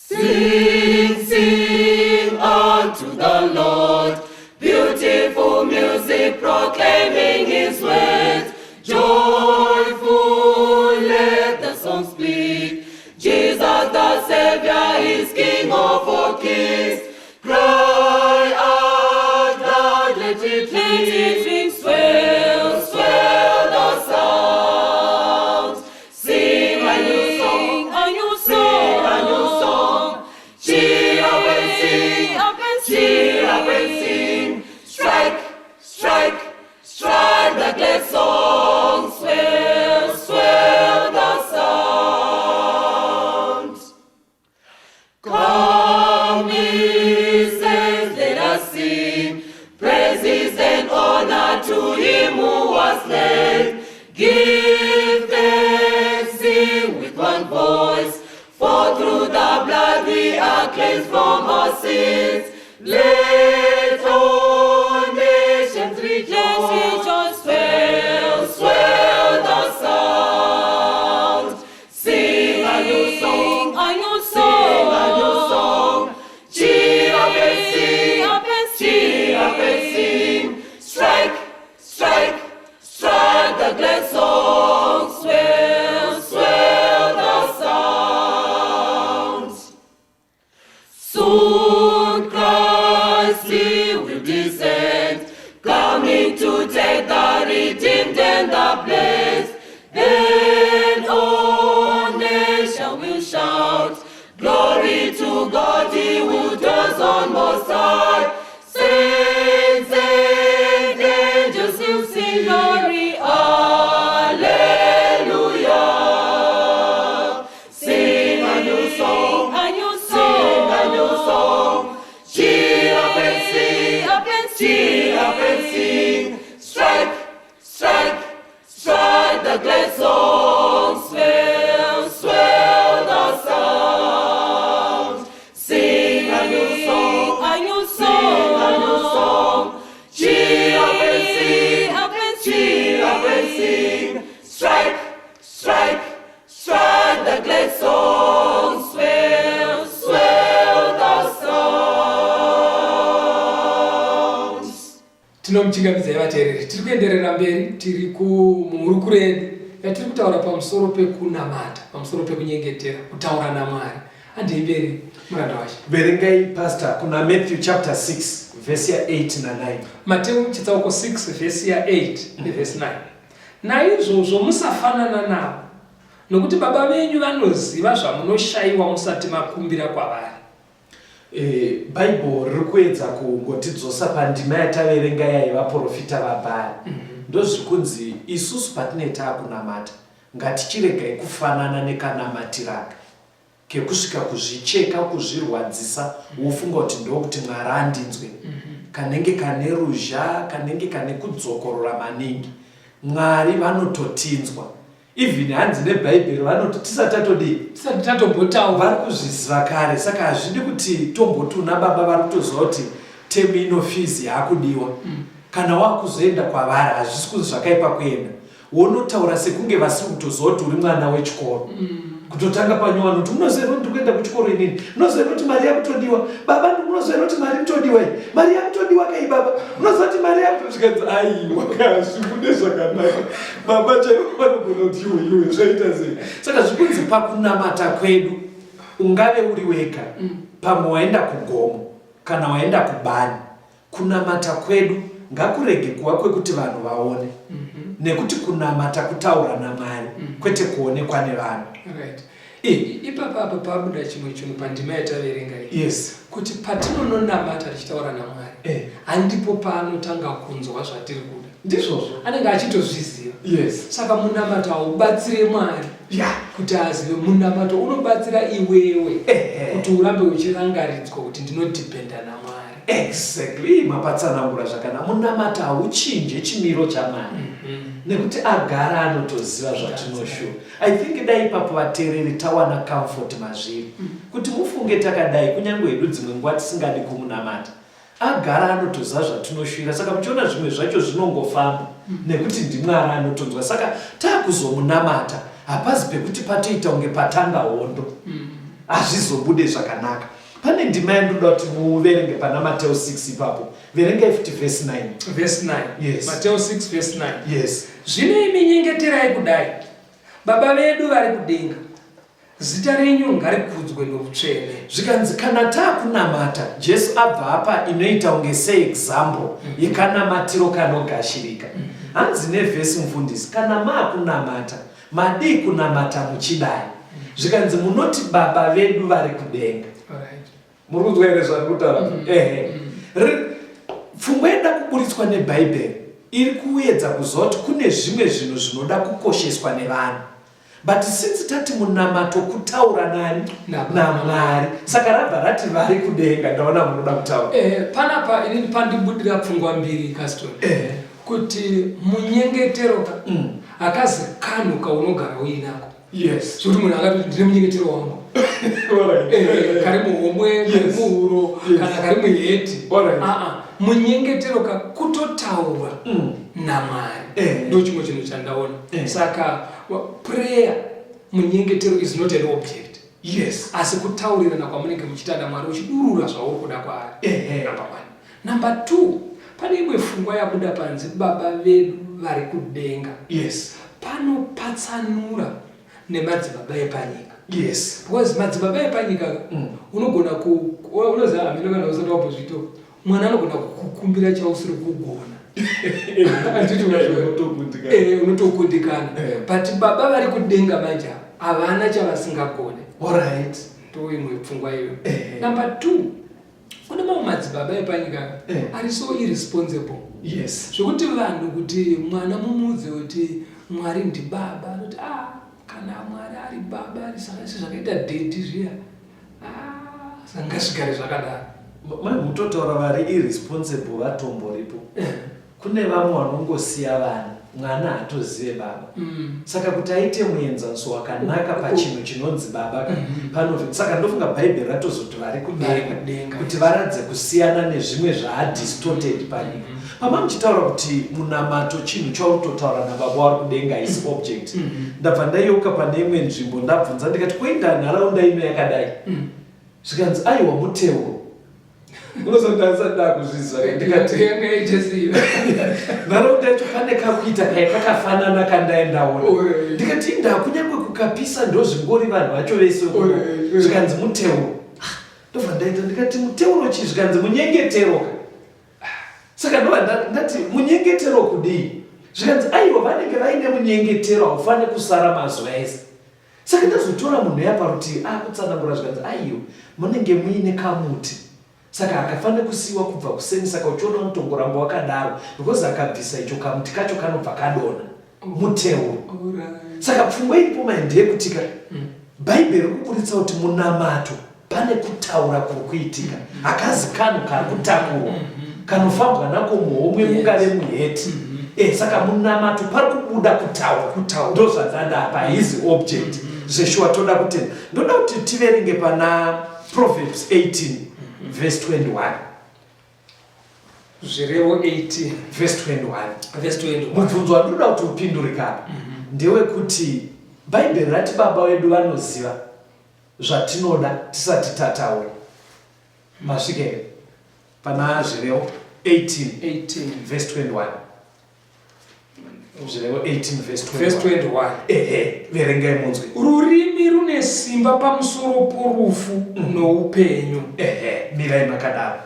Sing, sing unto the Lord, beautiful music proclaiming his words. Joyful let the song speak. Jesus the Savior is King of all kings. Cry out loud, let it ring, swell, swell the sound. Sing a new song, a new song, a new song. Cheer up and sing, up and cheer up and sing. Strike, strike, strike the glad song. Swell, swell the sound. Come, ye saints, let us sing praises and honor to him who was slain. Give thanks, sing with one voice, for through the blood we are cleansed from our sins. Let all nations rejoice, swell, swell the sound. Sing a new song, a new song, a new song. Cheer up and sing. God, he who dwells on most high. Saints and angels will sing glory, Alleluia. Sing a new song, a new song, sing a new song. Cheer up and sing, up and cheer up and sing. Strike, strike, strike the glad song. Swell, swell the sound. Sing a new song, a new song, sing a new song. Cheer up and sing, up and cheer up and sing. Strike, strike, strike the glad song. Swell, swell the sound. Tinomuchingamidzai vateereri, tiri kuenderera mberi tiri kumuhurukuro yedu yatiri kutaura pamusoro pekunamata, pamusoro pekunyengetera, kutaura naMwari. Handei mberi, muranda wacho. Verengai, Pastor, kuna Matthew chapter 6 vhesi ya8 na9. Mateu chitsauko 6 vhesi ya8 nevhesi 9. Naizvozvo musafanana navo, nokuti Baba venyu vanoziva zvamunoshayiwa musati makumbira kwavari. Bhaibheri riri kuedza kungotidzosa pandima yataverenga yaivaprofita vaBhari. Ndozvikunzi isusu patinee taakunamata, ngatichiregai kufanana nekanamatiraka kekusvika kuzvicheka, kuzvirwadzisa, wofunga kuti ndokuti Mwari andinzwe. Kanenge kane ruzha, kanenge kane kudzokorora maningi. Mwari vanototinzwa. Even hanzi neBhaibheri vanoti tisati tatodii? Tisati tatombotaura. Vari kuzviziva kare, saka hazvidi kuti tomboti una baba vari kutoziva kuti temu ino fees yaakudiwa. Kana wakuzoenda kwavari, hazvisi kunzi zvakaipa kuenda wonotaura sekunge vasiri kutoziva kuti uri mwana wechikoro. Kutotanga panyowani kuti munoziva here kuti ndiri kuenda kuchikoro inini? Munoziva here kuti mari yakutodiwa, baba? Munoziva here kuti mari inotodiwa iyi? Mari yakutodiwa kai, baba? Munoziva kuti mari yakutosvikanzi? Aiwa, kazvibude zvakanaka. Baba chaivo vanogona kuti iwe, iwe, zvaita sei? Saka zvikunzi pakunamata kwedu, ungave uri wega, pamwe waenda kugomo kana waenda kubani, kunamata kwedu ngakurege kuva kwekuti vanhu vaone, nekuti kunamata kutaura naMwari, kwete kuonekwa nevanhu. Right. Ipapa apa pabuda chimwe chinhu pandima yataverenga iyi, kuti patinononamata tichitaura naMwari, handipo paanotanga kunzwa zvatiri kuda. Ndizvozvo. Anenge achitozviziva. Saka munamato haubatsire Mwari kuti azive. Munamato unobatsira iwewe kuti urambe uchirangaridzwa kuti ndinodhipenda naMwari. Exactly, mapatsanangura zvakanaka. Munamato hauchinje chimiro chaMwari, nekuti agara anotoziva zvatinoshuwa. I think dai ipapo vateereri tawana comfort mazviri, kuti mufunge takadai, kunyange hedu dzimwe nguva tisingadi kumunamata, agara anotoziva zvatinoshuvira. Saka muchiona zvimwe zvacho zvinongofamba nekuti ndiMwari anotonzwa. Saka taakuzomunamata, hapazi pekuti patoita kunge patanga hondo, hazvizobude zvakanaka. Pane ndima yandoda kuti muverenge pana Mateo 6 ipapo. Verengai futi vhesi 9. Vhesi 9? Yes. Mateo 6 vhesi 9. Yes. Zvino imi nyengeterai kudai: Baba vedu vari kudenga, zita renyu ngarikudzwe noutsvene. Zvikanzi kana taakunamata, Jesu abva apa inoita kunge seexample yekanamatiro kanogashirika. Hanzi nevhesi, mufundisi, kana maakunamata, madii kunamata muchidai? Zvikanzi munoti, Baba vedu vari kudenga. Muri kunzwa here zvari kutaura? Ehe. Pfungwa inoda kuburitswa neBhaibheri iri kuedza kuziva kuti kune zvimwe zvinhu zvinoda kukosheswa nevanhu, but since tati munamato kutaura nani? NaMwari. Saka rabva rati vari kudenga. Ndaona munoda kutaura. Panapa inini pandibudira pfungwa mbiri, Caston, kuti munyengetero ka hakazi kanhu kaunogara uinako, zvekuti munhu akatoti ndine munyengetero wangu, kari muhomwe, kari muhuro, kana kari muhedhi. Aa, munyengetero ka kutotaura naMwari. Ndo chimwe chinhu chandaona. Saka prayer, munyengetero is not an object, asi kutaurirana kwamunenge muchiita naMwari, uchidurura zvauri kuda kwaari. Number one. Number two, pane imwe pfungwa yabuda panzi Baba vedu vari kudenga. Panopatsanura nemadzibaba epanyika, because madzibaba epanyika unogona ku unoziva, hameno kana usati wambozviito, mwana anogona kukukumbira chausiri kugona. Handiti unazviona? Unotokundikana. Unotokundikana. But Baba vari kudenga manje havana chavasingagone. Ndoimwe pfungwa iyoyo. Number 2, kune mamwe madzibaba epanyika ari so irresponsible. Zvekuti vanhu kuti mwana mumuudze kuti Mwari ndibaba, anoti ah, kana Mwari ari baba ari sezvakaita daddy zviya, ah, saka ngazvigare zvakadaro. Mai mutotaura vari irresponsible vatomboripo. Kune vamwe vanongosiya vana, mwana haatozive baba. Saka kuti aite muenzaniso wakanaka pachinhu chinonzi baba ka, pano saka ndofunga Bhaibheri ratozoti vari kudenga kuti varadze kusiyana nezvimwe zvaadistorted panyika. Pama muchitaura kuti munamato chinhu chauri kutotaura nababa wari kudenga is object. Ndabva ndayeuka pane imwe nzvimbo ndabvunza ndikati koinda nharaunda ino yakadai. Zvikanzi aiwa muteuro. Unozondanisa ndakuzviziva ndikati nharaunda yacho pane kakuita kai kakafanana kandaendaona ndikati indaa kunyange kukapisa ndozvingori vanhu vacho vese zvikanzi muteuro. Ndobva ndaita ndikati muteuro chii zvikanzi munyengetero. Saka ndobva ndati munyengetero kudii zvikanzi aiwa vanenge vaine munyengetero haufaniri kusara mazuva ese. Saka ndazotora munhu uya parutivi akutsanangura zvikanzi aiwa munenge muine kamuti saka hakafanire kusiiwa kubva kuseni saka uchiona unotongoramba wakadaro because akabvisa icho kamuti kacho kanobva kadonha muteuro. Saka pfungwa iripo mai ndeyekutika Bhaibheri riri kuburitsa kuti munamato pane kutaura kuri kuitika hakazi kanhu kari kutakurwa kanofambwa nako muhomwe mungave muheti. Saka munamato pari kubuda kutaura ndozvandanda apa haizi object zveshuwa toda kutenda. Ndoda kuti tiverenge pana Proverbs 18 verse 21. Zvirevo 18 verse 21. Verse 21. Mubvunzo wandinoda kuti upindurike apa ndewekuti Bhaibheri rati baba vedu vanoziva zvatinoda tisati tataura. Masvika here pana Zvirevo 18 18 verse 21. Zvirevo 18 verse 21. Verse 21. Ehe, verengai munzwe. Rurimi rune simba pamusoro porufu noupenyu. Ehe, mirai makadaro.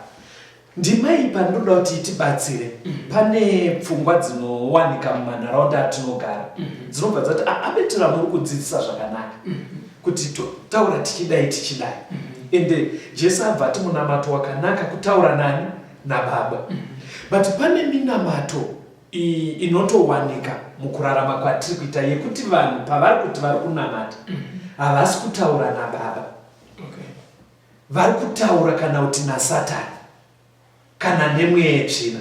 Ndima iyi pandinoda kuti itibatsire, pane pfungwa dzinowanika mumanharaunda atinogara dzinobva dzati abetera muri kudzidzisa zvakanaka kuti totaura tichidai tichidai. Ende Jesu abva ati munamato wakanaka kutaura nani? Nababa. But pane minamato inotowanika mukurarama kwatiri kuita yekuti vanhu pavari kuti vari kunamata havasi kutaura nababa. Vari kutaura kana kuti naSatani kana nemweya yetsvina.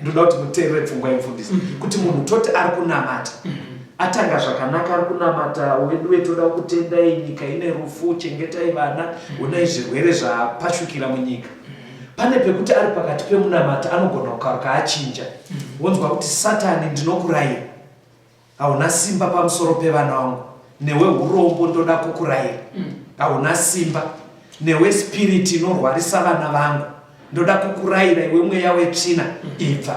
Ndoda kuti muteerere pfungwa yemufundisi kuti munhu toti ari kunamata atanga zvakanaka ari kunamata weduwe toda kutendai nyika ine rufu chengetai vana honai zvirwere zvapashukira munyika. Pane pekuti ari pakati pemunamata anogona kukaruka achinja wonzwa kuti Satani ndinokurayira hauna simba pamusoro pevana vangu newe urombo ndoda kukurayira hauna simba newe spirit inorwarisa vana vangu ndoda kukurayira iwe mweya wetsvina ibva.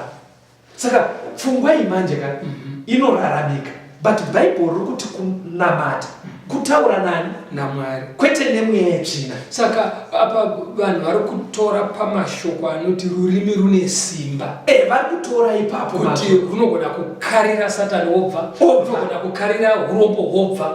Saka pfungwa iyi manje ka inoraramika but Bible riri kuti kunamata kutaura nani? NaMwari. Kwete nemweya yetsvina. Saka apa vanhu vari kutora pamashoko anoti rurimi rune simba. Vari kutora ipapo kuti runogona kukarira Satani wobva, runogona kukarira urombo hwobva.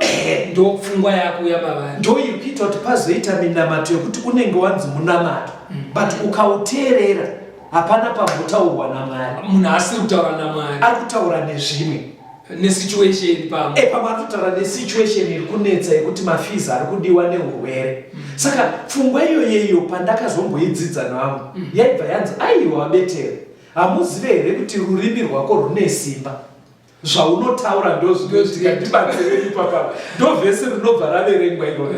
Ndo pfungwa yako yamavari. Ndo iri kuita kuti pazoita minamato yekuti unenge wanzi munamato but ukauteerera hapana pambotaurwa naMwari. Munhu asiri kutaura naMwari. Ari kutaura nezvimwe. Nesituation pamwe. Pamwe ari kutaura nesituation iri kunetsa yekuti mafees ari kudiwa neurwere. Saka pfungwa iyoyo pandakazomboidzidza nevamwe yaibva yanzi aiwa vabetera hamuzive here kuti rurimi rwako rune simba. Zvaunotaura ndozvinoitika ndibatsirei ipapa. Ndo vhesi rinobva raverengwa iroro.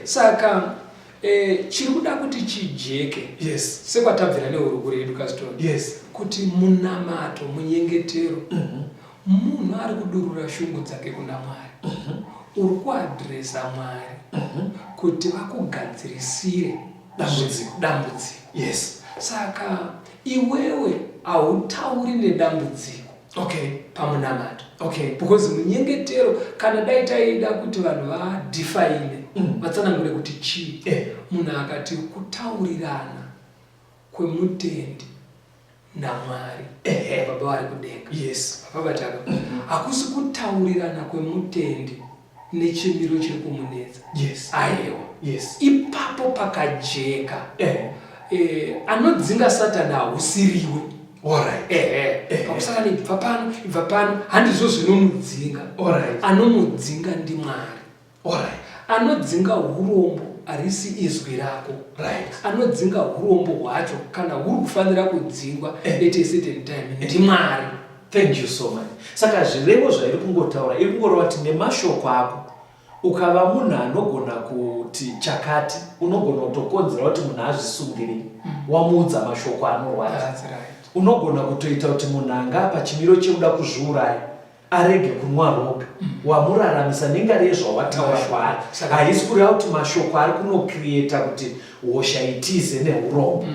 Saka chiri kuda kuti chijeke. Sekwatabvira nehurukuro yedu Caston. Kuti munamato, munyengetero, munhu ari kudurura shungu dzake kuna Mwari. Uri kuadresa Mwari kuti vakugadzirisire Dambudziko. Dambudziko. Saka iwewe hautauri nedambudziko. Pamunamato. Because munyengetero kana dai taida kuti vanhu vadefine vatsanangure kuti chii. Munhu akati kutaurirana kwemutendi naMwari Baba vari kudenga. Baba vataka. Hakusi kutaurirana kwemutendi Nechimiro chiri kumunetsa. Ayewa. Ipapo pakajeka. Eh, anodzinga Satani hausiriwe. Ehe. Pakusaka ibva pano, ibva pano, handizvo zvinomudzinga. Anomudzinga ndiMwari. Anodzinga urombo harisi izwi rako. Anodzinga urombo hwacho kana huri kufanira kudzingwa at a certain time ndiMwari. Thank you so much. Saka zvirevo zvairi kungotaura iri kungoreva kuti nemashoko ako ukava munhu anogona kuti chakati unogona kutokonzera kuti munhu azvisungirire. Wamuudza mashoko anorwadza. That's right. Unogona kutoita kuti munhu anga pachimiro chekuda kuzviuraya arege kunwa roga. Wamuraramisa nengari yezvawataura kwaari. Haisi kureva kuti mashoko ari kunocreata kuti hosha itize neurombo.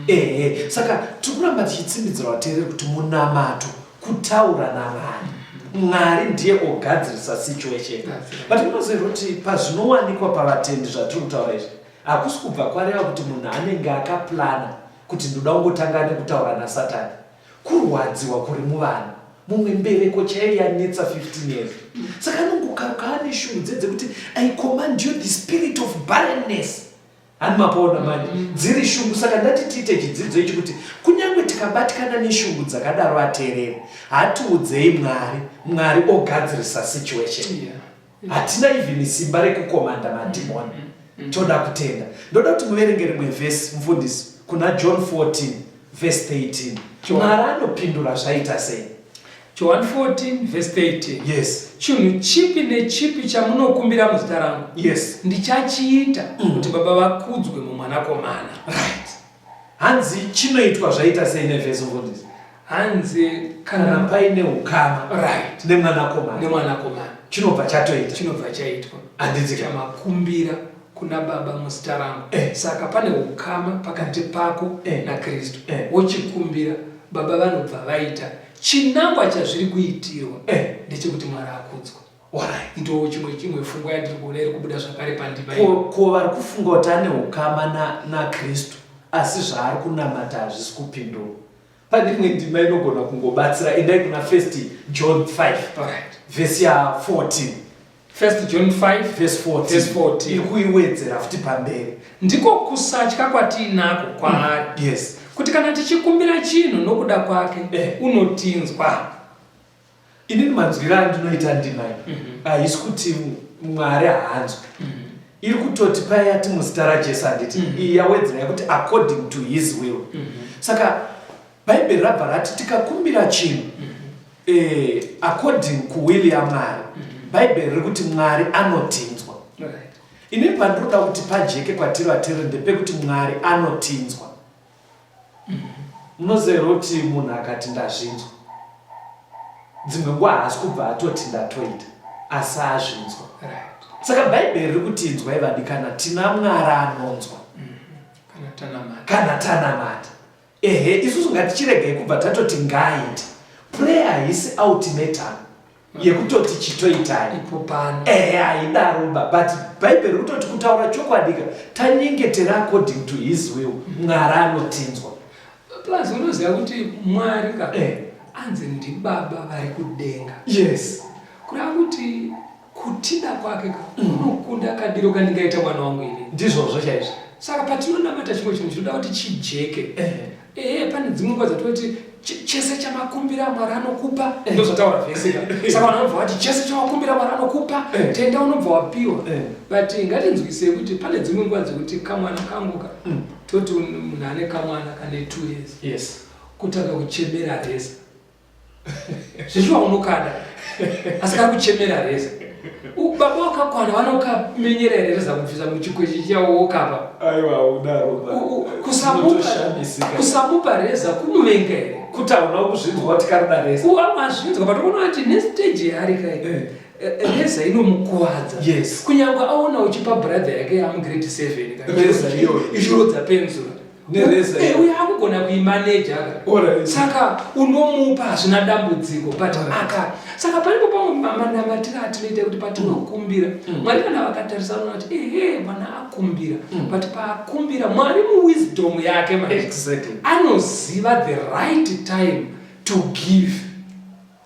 Ehe, saka tiri kuramba tichitsimbidzira vateereri kuti munamato kutaura naMwari. Mwari ndiye ogadzirisa situation. That's right. But munoziva kuti pazvinowanikwa pavatendi zvatiri kutaura izvi, hakusi kubva kwareva kuti munhu anenge akaplana kuti ndoda kungotanga nekutaura naSatani. Kurwadziwa kuri muvanhu. Mumwe mbereko chaiyo yanetsa 15 years. Saka anongokaruka ane shungu dze dzekuti I command you the spirit of barrenness. Hani mapaona manje dziri shungu. Saka ndati tiite chidzidzo ichi kuti kunyange tikabatikana neshungu dzakadaro ateereri, hatiudzei Mwari, Mwari ogadzirisa situation. Hatina even simba rekukomanda madhimoni. Toda kutenda. Ndoda kuti muverenge rimwe vhesi mufundisi kuna John 14 verse 13. Mwari anopindura zvaita sei? John 14 verse 13. Yes. Chinhu chipi nechipi chamunokumbira muzita rangu. Ndichachiita kuti Baba vakudzwe mumwanakomana. Right. Hanzi chinoitwa zvaita sei nevhesi mufundisi? Hanzi kana kana paine ukama nemwanakomana. Nemwanakomana. Chinobva chatoita. Chinobva chaitwa. Handiti ka? Chamakumbira kuna Baba muzita rangu. Saka pane ukama pakati pako naKristu. Wochikumbira, Baba vanobva vaita. Chinangwa chazviri kuitirwa ndechekuti Mwari akudzwe. Ndo chimwe chimwe pfungwa yandiri kuona iri kubuda zvakare pandima iyi. Ko vari kufunga kuti ane ukama naKristu asi zvaari kunamata hazvisi kupindurwa. Pane imwe ndima inogona kungobatsira, endai kuna 1 John 5 vhesi ya 14. 1 John 5 verse 14. Verse 14. Iri kuiwedzera futi pamberi. Ndiko kusatya kwatiinako kwaari. Kuti kana tichikumbira chinhu nokuda kwake, unotinzwa. Inini manzwiro andinoita ndima iyi haisi kuti Mwari haanzwi. Iri kutoti paya yati muzita raJesu handiti, iyi yawedzera yekuti according to his will. Saka Bhaibheri rabva rati tikakumbira chinhu according kuwill yaMwari, Bhaibheri riri kuti Mwari anotinzwa. Inini pandinoda kuti pajeke kwatiri vateereri ndepekuti Mwari anotinzwa. Munoziva here kuti munhu akati ndazvinzwa, dzimwe nguva haasi kubva atoti ndatoita, asi azvinzwa. Saka Bhaibheri riri kuti inzwai vadikana, tina Mwari anonzwa. Kana tanamata. Kana tanamata. Ehe, isusu ngatichiregai kubva tatoti ngaaite. Prayer haisi ultimatum yekutoti chitoitai. Ipo pano. Ehe, haidaro ba, but Bhaibheri riri kutoti kutaura chokwadika, tanyengetera according to his will, Mwari anotinzwa. Plus unoziva kuti Mwari ka anzi ndibaba vari kudenga. Kureva kuti kutida kwake ka kunokunda kadiro kandingaita mwana wangu ini. Ndizvozvo chaizvo. Saka patinonamata chimwe chinhu chinoda kuti chijeke. Ehe, pane dzimwe nguva dzatinoti chese chamakumbira Mwari anokupa. Ndozvataura vhesi ka. Saka vanhu vanobva vati chese chawakumbira Mwari anokupa, tenda unobva wapiwa. But ngatinzwisei kuti pane dzimwe nguva dzekuti kamwana kangu ka, toti munhu ane kamwana kane 2 years. Kutanga kuchemera reza. Zvichiwa unokada asi kari kuchemera reza. Baba wakakwana vanokamenyera here reza kubvisa muchikwechi chiya wokapa? Aiwa, udaro ba. Kusamupa reza kumuvenga here? Kuti hauna kuzvinzwa kuti karida reza. Wazvinzwa, but unoona kuti nestage yaari kai. Reza inomukuvadza. Kunyangwe aona uchipa brother yake yamugrade 7 ka, Reza iyoyo. ichirodza penzura. Nereza iyoyo. Uyo akugona kuimaneja aka. Saka unomupa hazvina dambudziko, but aka. Saka paripo pamwe manamatiro atinoita kuti patinokumbira, Mwari kana vakatarisa vanoona kuti ehe mwana akumbira, but paakumbira Mwari muwisdom yake manje anoziva the right time to give.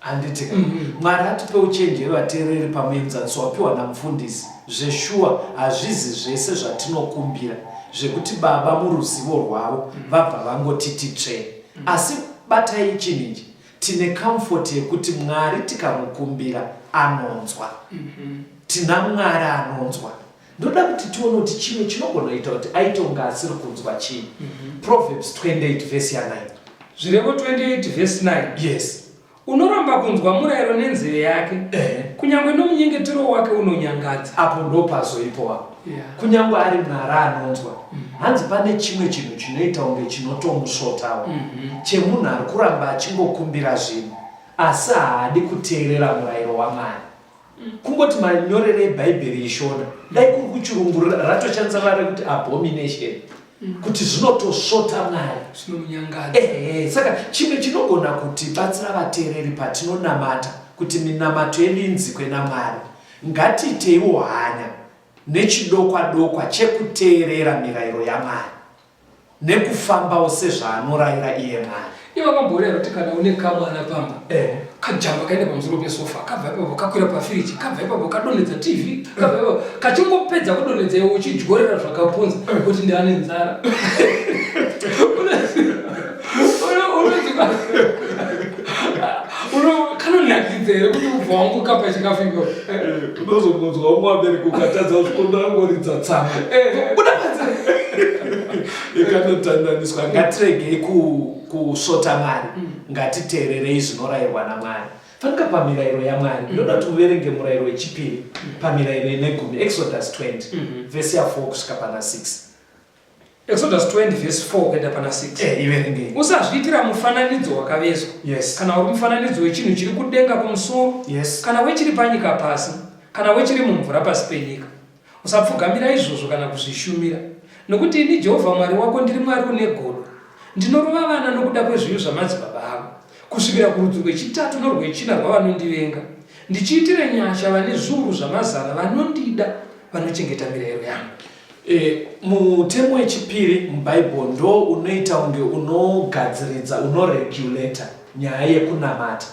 Handiti ka? Mwari atipe uchenjeri vateereri pamuenzaniso wapiwa namufundisi. Zveshuwa hazvizi zvese zvatinokumbira zvekuti baba muruzivo rwavo vabva vangotiti tsvee. Asi batai chinhu ichi, tine comfort yekuti Mwari tikamukumbira anonzwa. Tina Mwari anonzwa. Ndoda kuti tione kuti chimwe chinogona kuita kuti aite kunge asiri kunzwa chii. Proverbs 28 verse ya 9. Zvirevo 28 verse 9. Yes. Unoramba kunzwa murayiro nenzeve yake, kunyange nomunyengetero wake unonyangadza. Apo ndopazoipo apo. Kunyange ari Mwari anonzwa. Hanzi pane chimwe chinhu chinoita kunge chinotomusvotawo. Chemunhu ari kuramba achingokumbira zvinhu asi haadi kuteerera murayiro waMwari. Kungoti manyorero ebhaibheri ishona dai kuri kuchirungu ratoshandisa vara rekuti abomination kuti zvinotosvota Mwari. Zvinomunyangadza. Ehe, saka chimwe chinogona kutibatsira vateereri patinonamata kuti minamato yedu inzikwe naMwari, ngatiiteiwo hanya nechidokwa-dokwa chekuteerera mirayiro yaMwari. Nekufambawo sezvaanoraira iye Mwari. Iwe wakamboona here kuti kana une kamwana pamba kajamba kaenda pamusoro pesofa kabva ipapo kakwira pafiriji kabva ipapo kadonhedza tv kabva ipapo kachingopedza kudonhedza iwe uchidyorera zvakapunza kuti ndane nzara Kanonakidza here kuti ubva wangu kapa chikafu ipapo Unozongonzwa umwe vabereki ukatadza zvikonda angoridza tsama buda panze ikanotandaniswa. Ngatiregei kusvota Mwari, ngatiteererei zvinorayirwa naMwari. Fanika pamirayiro yaMwari, ndinoda kuti uverenge murayiro wechipiri pamirayiro ine gumi, Exodus 20 vhesi ya 4 kusvika pana 6. Exodus 20 verse 4 kuenda pana 6. Iverengei. Usazviitira mufananidzo wakavezwa. Kana uri mufananidzo wechinhu chiri kudenga kumusoro. Kana wechiri panyika pasi, kana wechiri mumvura pasi penyika. Usapfugamira izvozvo kana kuzvishumira. Nokuti ini Jehovha Mwari wako ndiri Mwari une godo. Ndinorova vana nokuda kwezvivi zvamadzibaba avo, kusvikira kurudzi rwechitatu norwechina rwavanondivenga, ndichiitira nyasha vane zviuru zvamazana vanondida, vanochengeta mirayiro yangu. E, mutemo wechipiri muBible ndo unoita kunge unogadziridza, unoregulator nyaya yekunamata.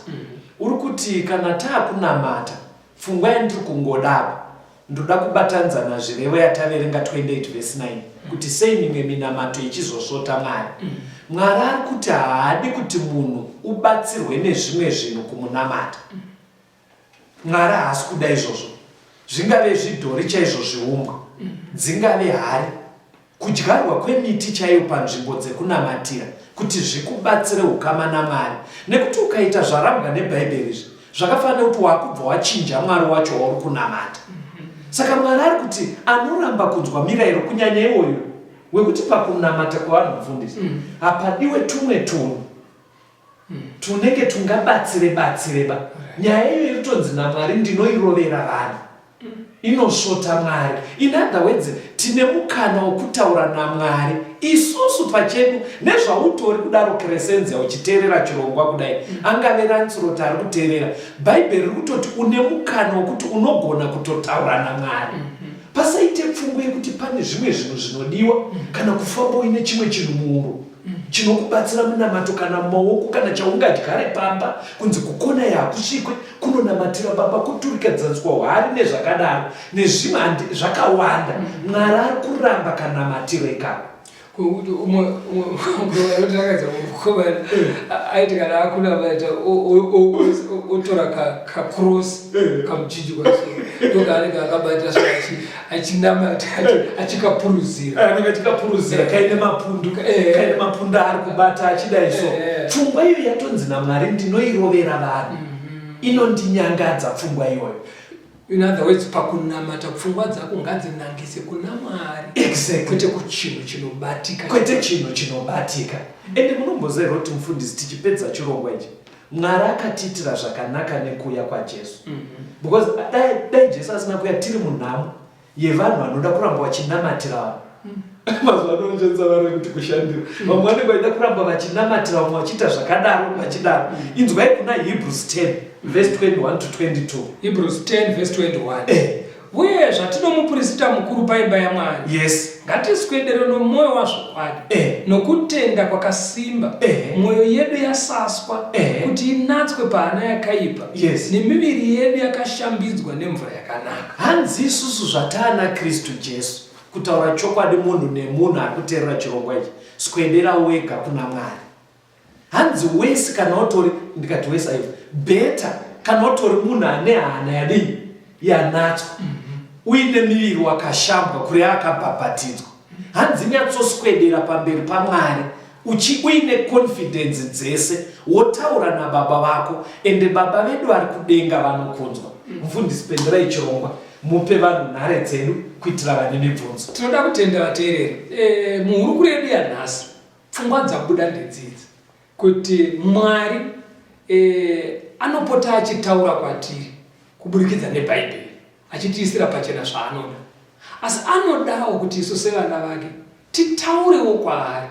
Uri kuti kana taakunamata, pfungwa yandiri kungoda apa, ndoda kubatanidza nazvirevo yataverenga 28 verse 9 kuti sei mimwe minamato ichizosvota Mwari. Mwari ari kuti haadi kuti munhu ubatsirwe nezvimwe zvinhu kumunamata. Mwari haasi kuda izvozvo. Zvingave zvidhori chaizvo zviumbwa, dzingave hari, kudyarwa kwemiti chaiyo panzvimbo dzekunamatira kuti zvikubatsire ukama naMwari. Nekuti ukaita zvarambwa neBhaibheri izvi, zvakafanana nekuti wakubva wachinja Mwari wacho wauri kunamata. Saka Mwari ari kuti anoramba kunzwa mirayiro kunyanya iwoyo wekuti pakunamata kwevanhu mufundisi hapadiwe tumwe tunhu Tunenge tungabatsire batsire ba. Nyaya iyo iritonzi naMwari ndinoirovera vanhu. Inosvota Mwari. In other words, tine mukana wokutaura naMwari isusu pachedu nezvautori kudaro Crescenzia uchiteerera chirongwa kudai. Angave Lancelot ari kuteerera. Bhaibheri riri kutoti une mukana wokuti unogona kutotaura naMwari. Pasaite pfungwa yekuti pane zvimwe zvinhu zvinodiwa kana kufamba uine chimwe chinhu muhuro. Chinokubatsira munamato kana mumaoko kana chaungadyare pamba kunzi kukona yahakusvikwe kunonamatira baba kuturikadzanswa hwari nezvakadaro nezvimwe handi zvakawanda Mwari ari kuramba kanamatiro ikako. Kwekuti umwe umwe mukomana aiti kana akunamata otora kacross kamuchinjikwa so ndokaanenge akabata so achinamata achikapuruzira anenge achikapuruzira kaine mapundu kaine mapundu aari kubata achidai so pfungwa iyo yatonzi namwari ndinoirovera vanhu inondinyangadza pfungwa iyoyo. In other words, pakunamata pfungwa dzako ngadzinangise kuna Mwari. Exactly. Kwete kuchinhu chinobatika. Kwete chinhu chinobatika. Ende munomboziva here kuti mufundisi tichipedza chirongwa ichi Mwari akatiitira zvakanaka nekuuya kwaJesu. Because dai, dai Jesu asina kuuya tiri munhamo yevanhu vanoda kuramba vachinamatira vanhu. Mazuva ano vanoshandisa vara rekuti kushandira. Vamwe vanenge vachida kuramba vachinamatira vamwe vachiita zvakadaro vachidaro. Inzwai kuna Hebrews 10 verse 21 to 22. Hebrews 10 verse 21. Uye zvatinomupurisita mukuru paimba yaMwari, Yes. Ngatiswedere nomwoyo wazvokwadi eh. nokutenda kwakasimba eh. Mwoyo yedu yasaswa eh. Kuti inatswe pahana yakaipa, Yes. Nemiviri yedu yakashambidzwa nemvura yakanaka. Hanzi isusu zvataana Kristu Jesu, kutaura chokwadi munhu nemunhu ari kuteerera chirongwa ichi, swedera wega kuna Mwari. Hanzi wesi kana utori, ndikati wesi aiwa, better kana utori munhu ane hana yadii yanatswa, uine miviri wakashambwa kure akabhabhatidzwa. Hanzi nyatsoswedera pamberi paMwari uchi uine confidence dzese, wotaura nababa vako, ende baba vedu vari kudenga vanokunzwa. Mufundisi, penderai chirongwa mupe vanhu nhare dzedu kuitira vane mibvunzo. Tinoda kutenda vateereri muhurukuro yedu yanhasi. Pfungwa dzabuda ndedzidzi kuti Mwari e, anopota achitaura kwatiri kuburikidza neBhaibheri achitiisira pachena zvaanoda, asi anodawo kuti isu sevana vake titaurewo kwaari.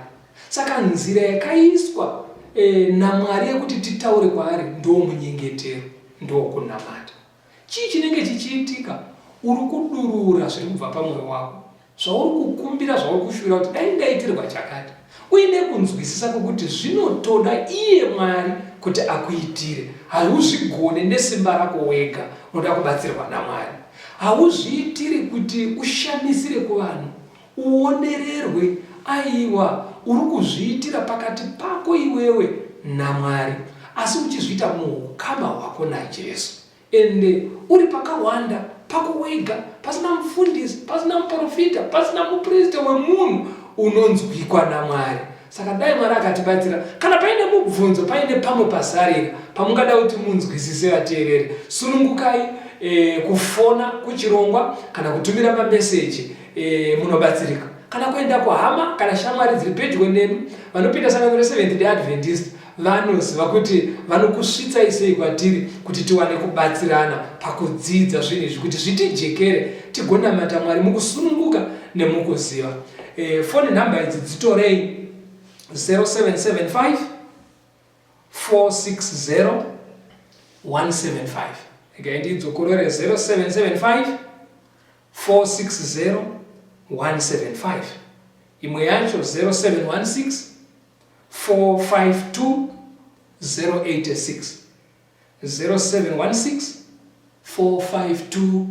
Saka nzira yakaiswa e, naMwari yekuti titaure kwaari ndomunyengetero, ndokunamata. Chii chinenge chichiitika? Uri kudurura zviri kubva pamwoyo wako, zvauri kukumbira, zvauri kushuvira kuti dai ndaitirwa chakati, uine kunzwisisa kwekuti zvinotoda iye Mwari kuti akuitire. Hauzvigone nesimba rako wega, unoda kubatsirwa naMwari. Hauzviitiri kuti ushamisire kuvanhu, uonererwe, aiwa, uri kuzviitira pakati pako iwewe naMwari, asi uchizviita muhukama hwako naJesu. Ende uri pakahwanda pako wega, pasina mufundisi, pasina muporofita, pasina mupriste wemunhu unonzwikwa naMwari. Saka dai Mwari akatibatsira. Kana paine mubvunzo, paine pamwe pasarira pamungada kuti munzwisise vateereri, sunungukai kufona kuchirongwa kana kutumira mameseji munobatsirika. Kana kuenda kuhama kana shamwari dziri pedyo nemi vanopinda sangano reSeventh Day Adventist vanoziva kuti vanokusvitsai sei kwatiri kuti tiwane kubatsirana pakudzidza zvinhu izvi kuti zvitijekere tigonamata Mwari mukusununguka nemukuziva. Foni nhamba idzi dzitorei 0775 460 175. Regai ndidzokorore 0775 460 175. Imwe yacho 0716 452 086. 0716 452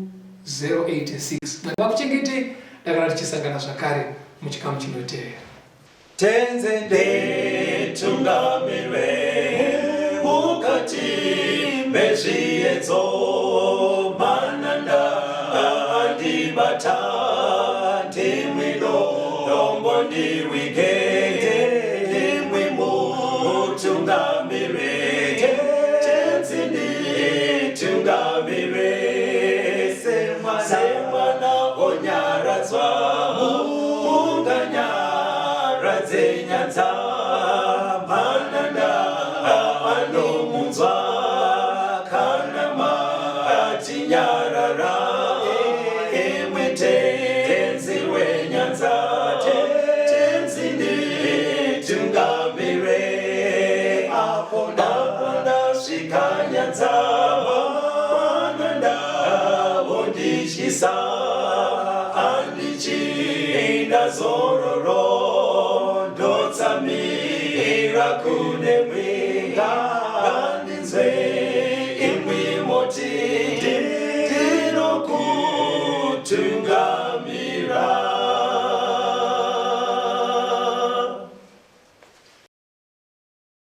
086. Mwari vakuchengetei, ndakana tichisangana zvakare muchikamu chinotevera. Tenze nditungamirwe mukati mezviedzo, mananda andibata, ndimwi dombo ndirwige, ndimwi mutungamire. Tenzi nditungamire semwana onyaradzwa, munganyaradze nyanza, mananda anomunzwa, kana matinyarara, imwi Tenzi wenyanza, Tenzi nditungamire, apo ndasvika nyanza, mananda vondityisa, andichida zororo, ndotsamira kune mwenga.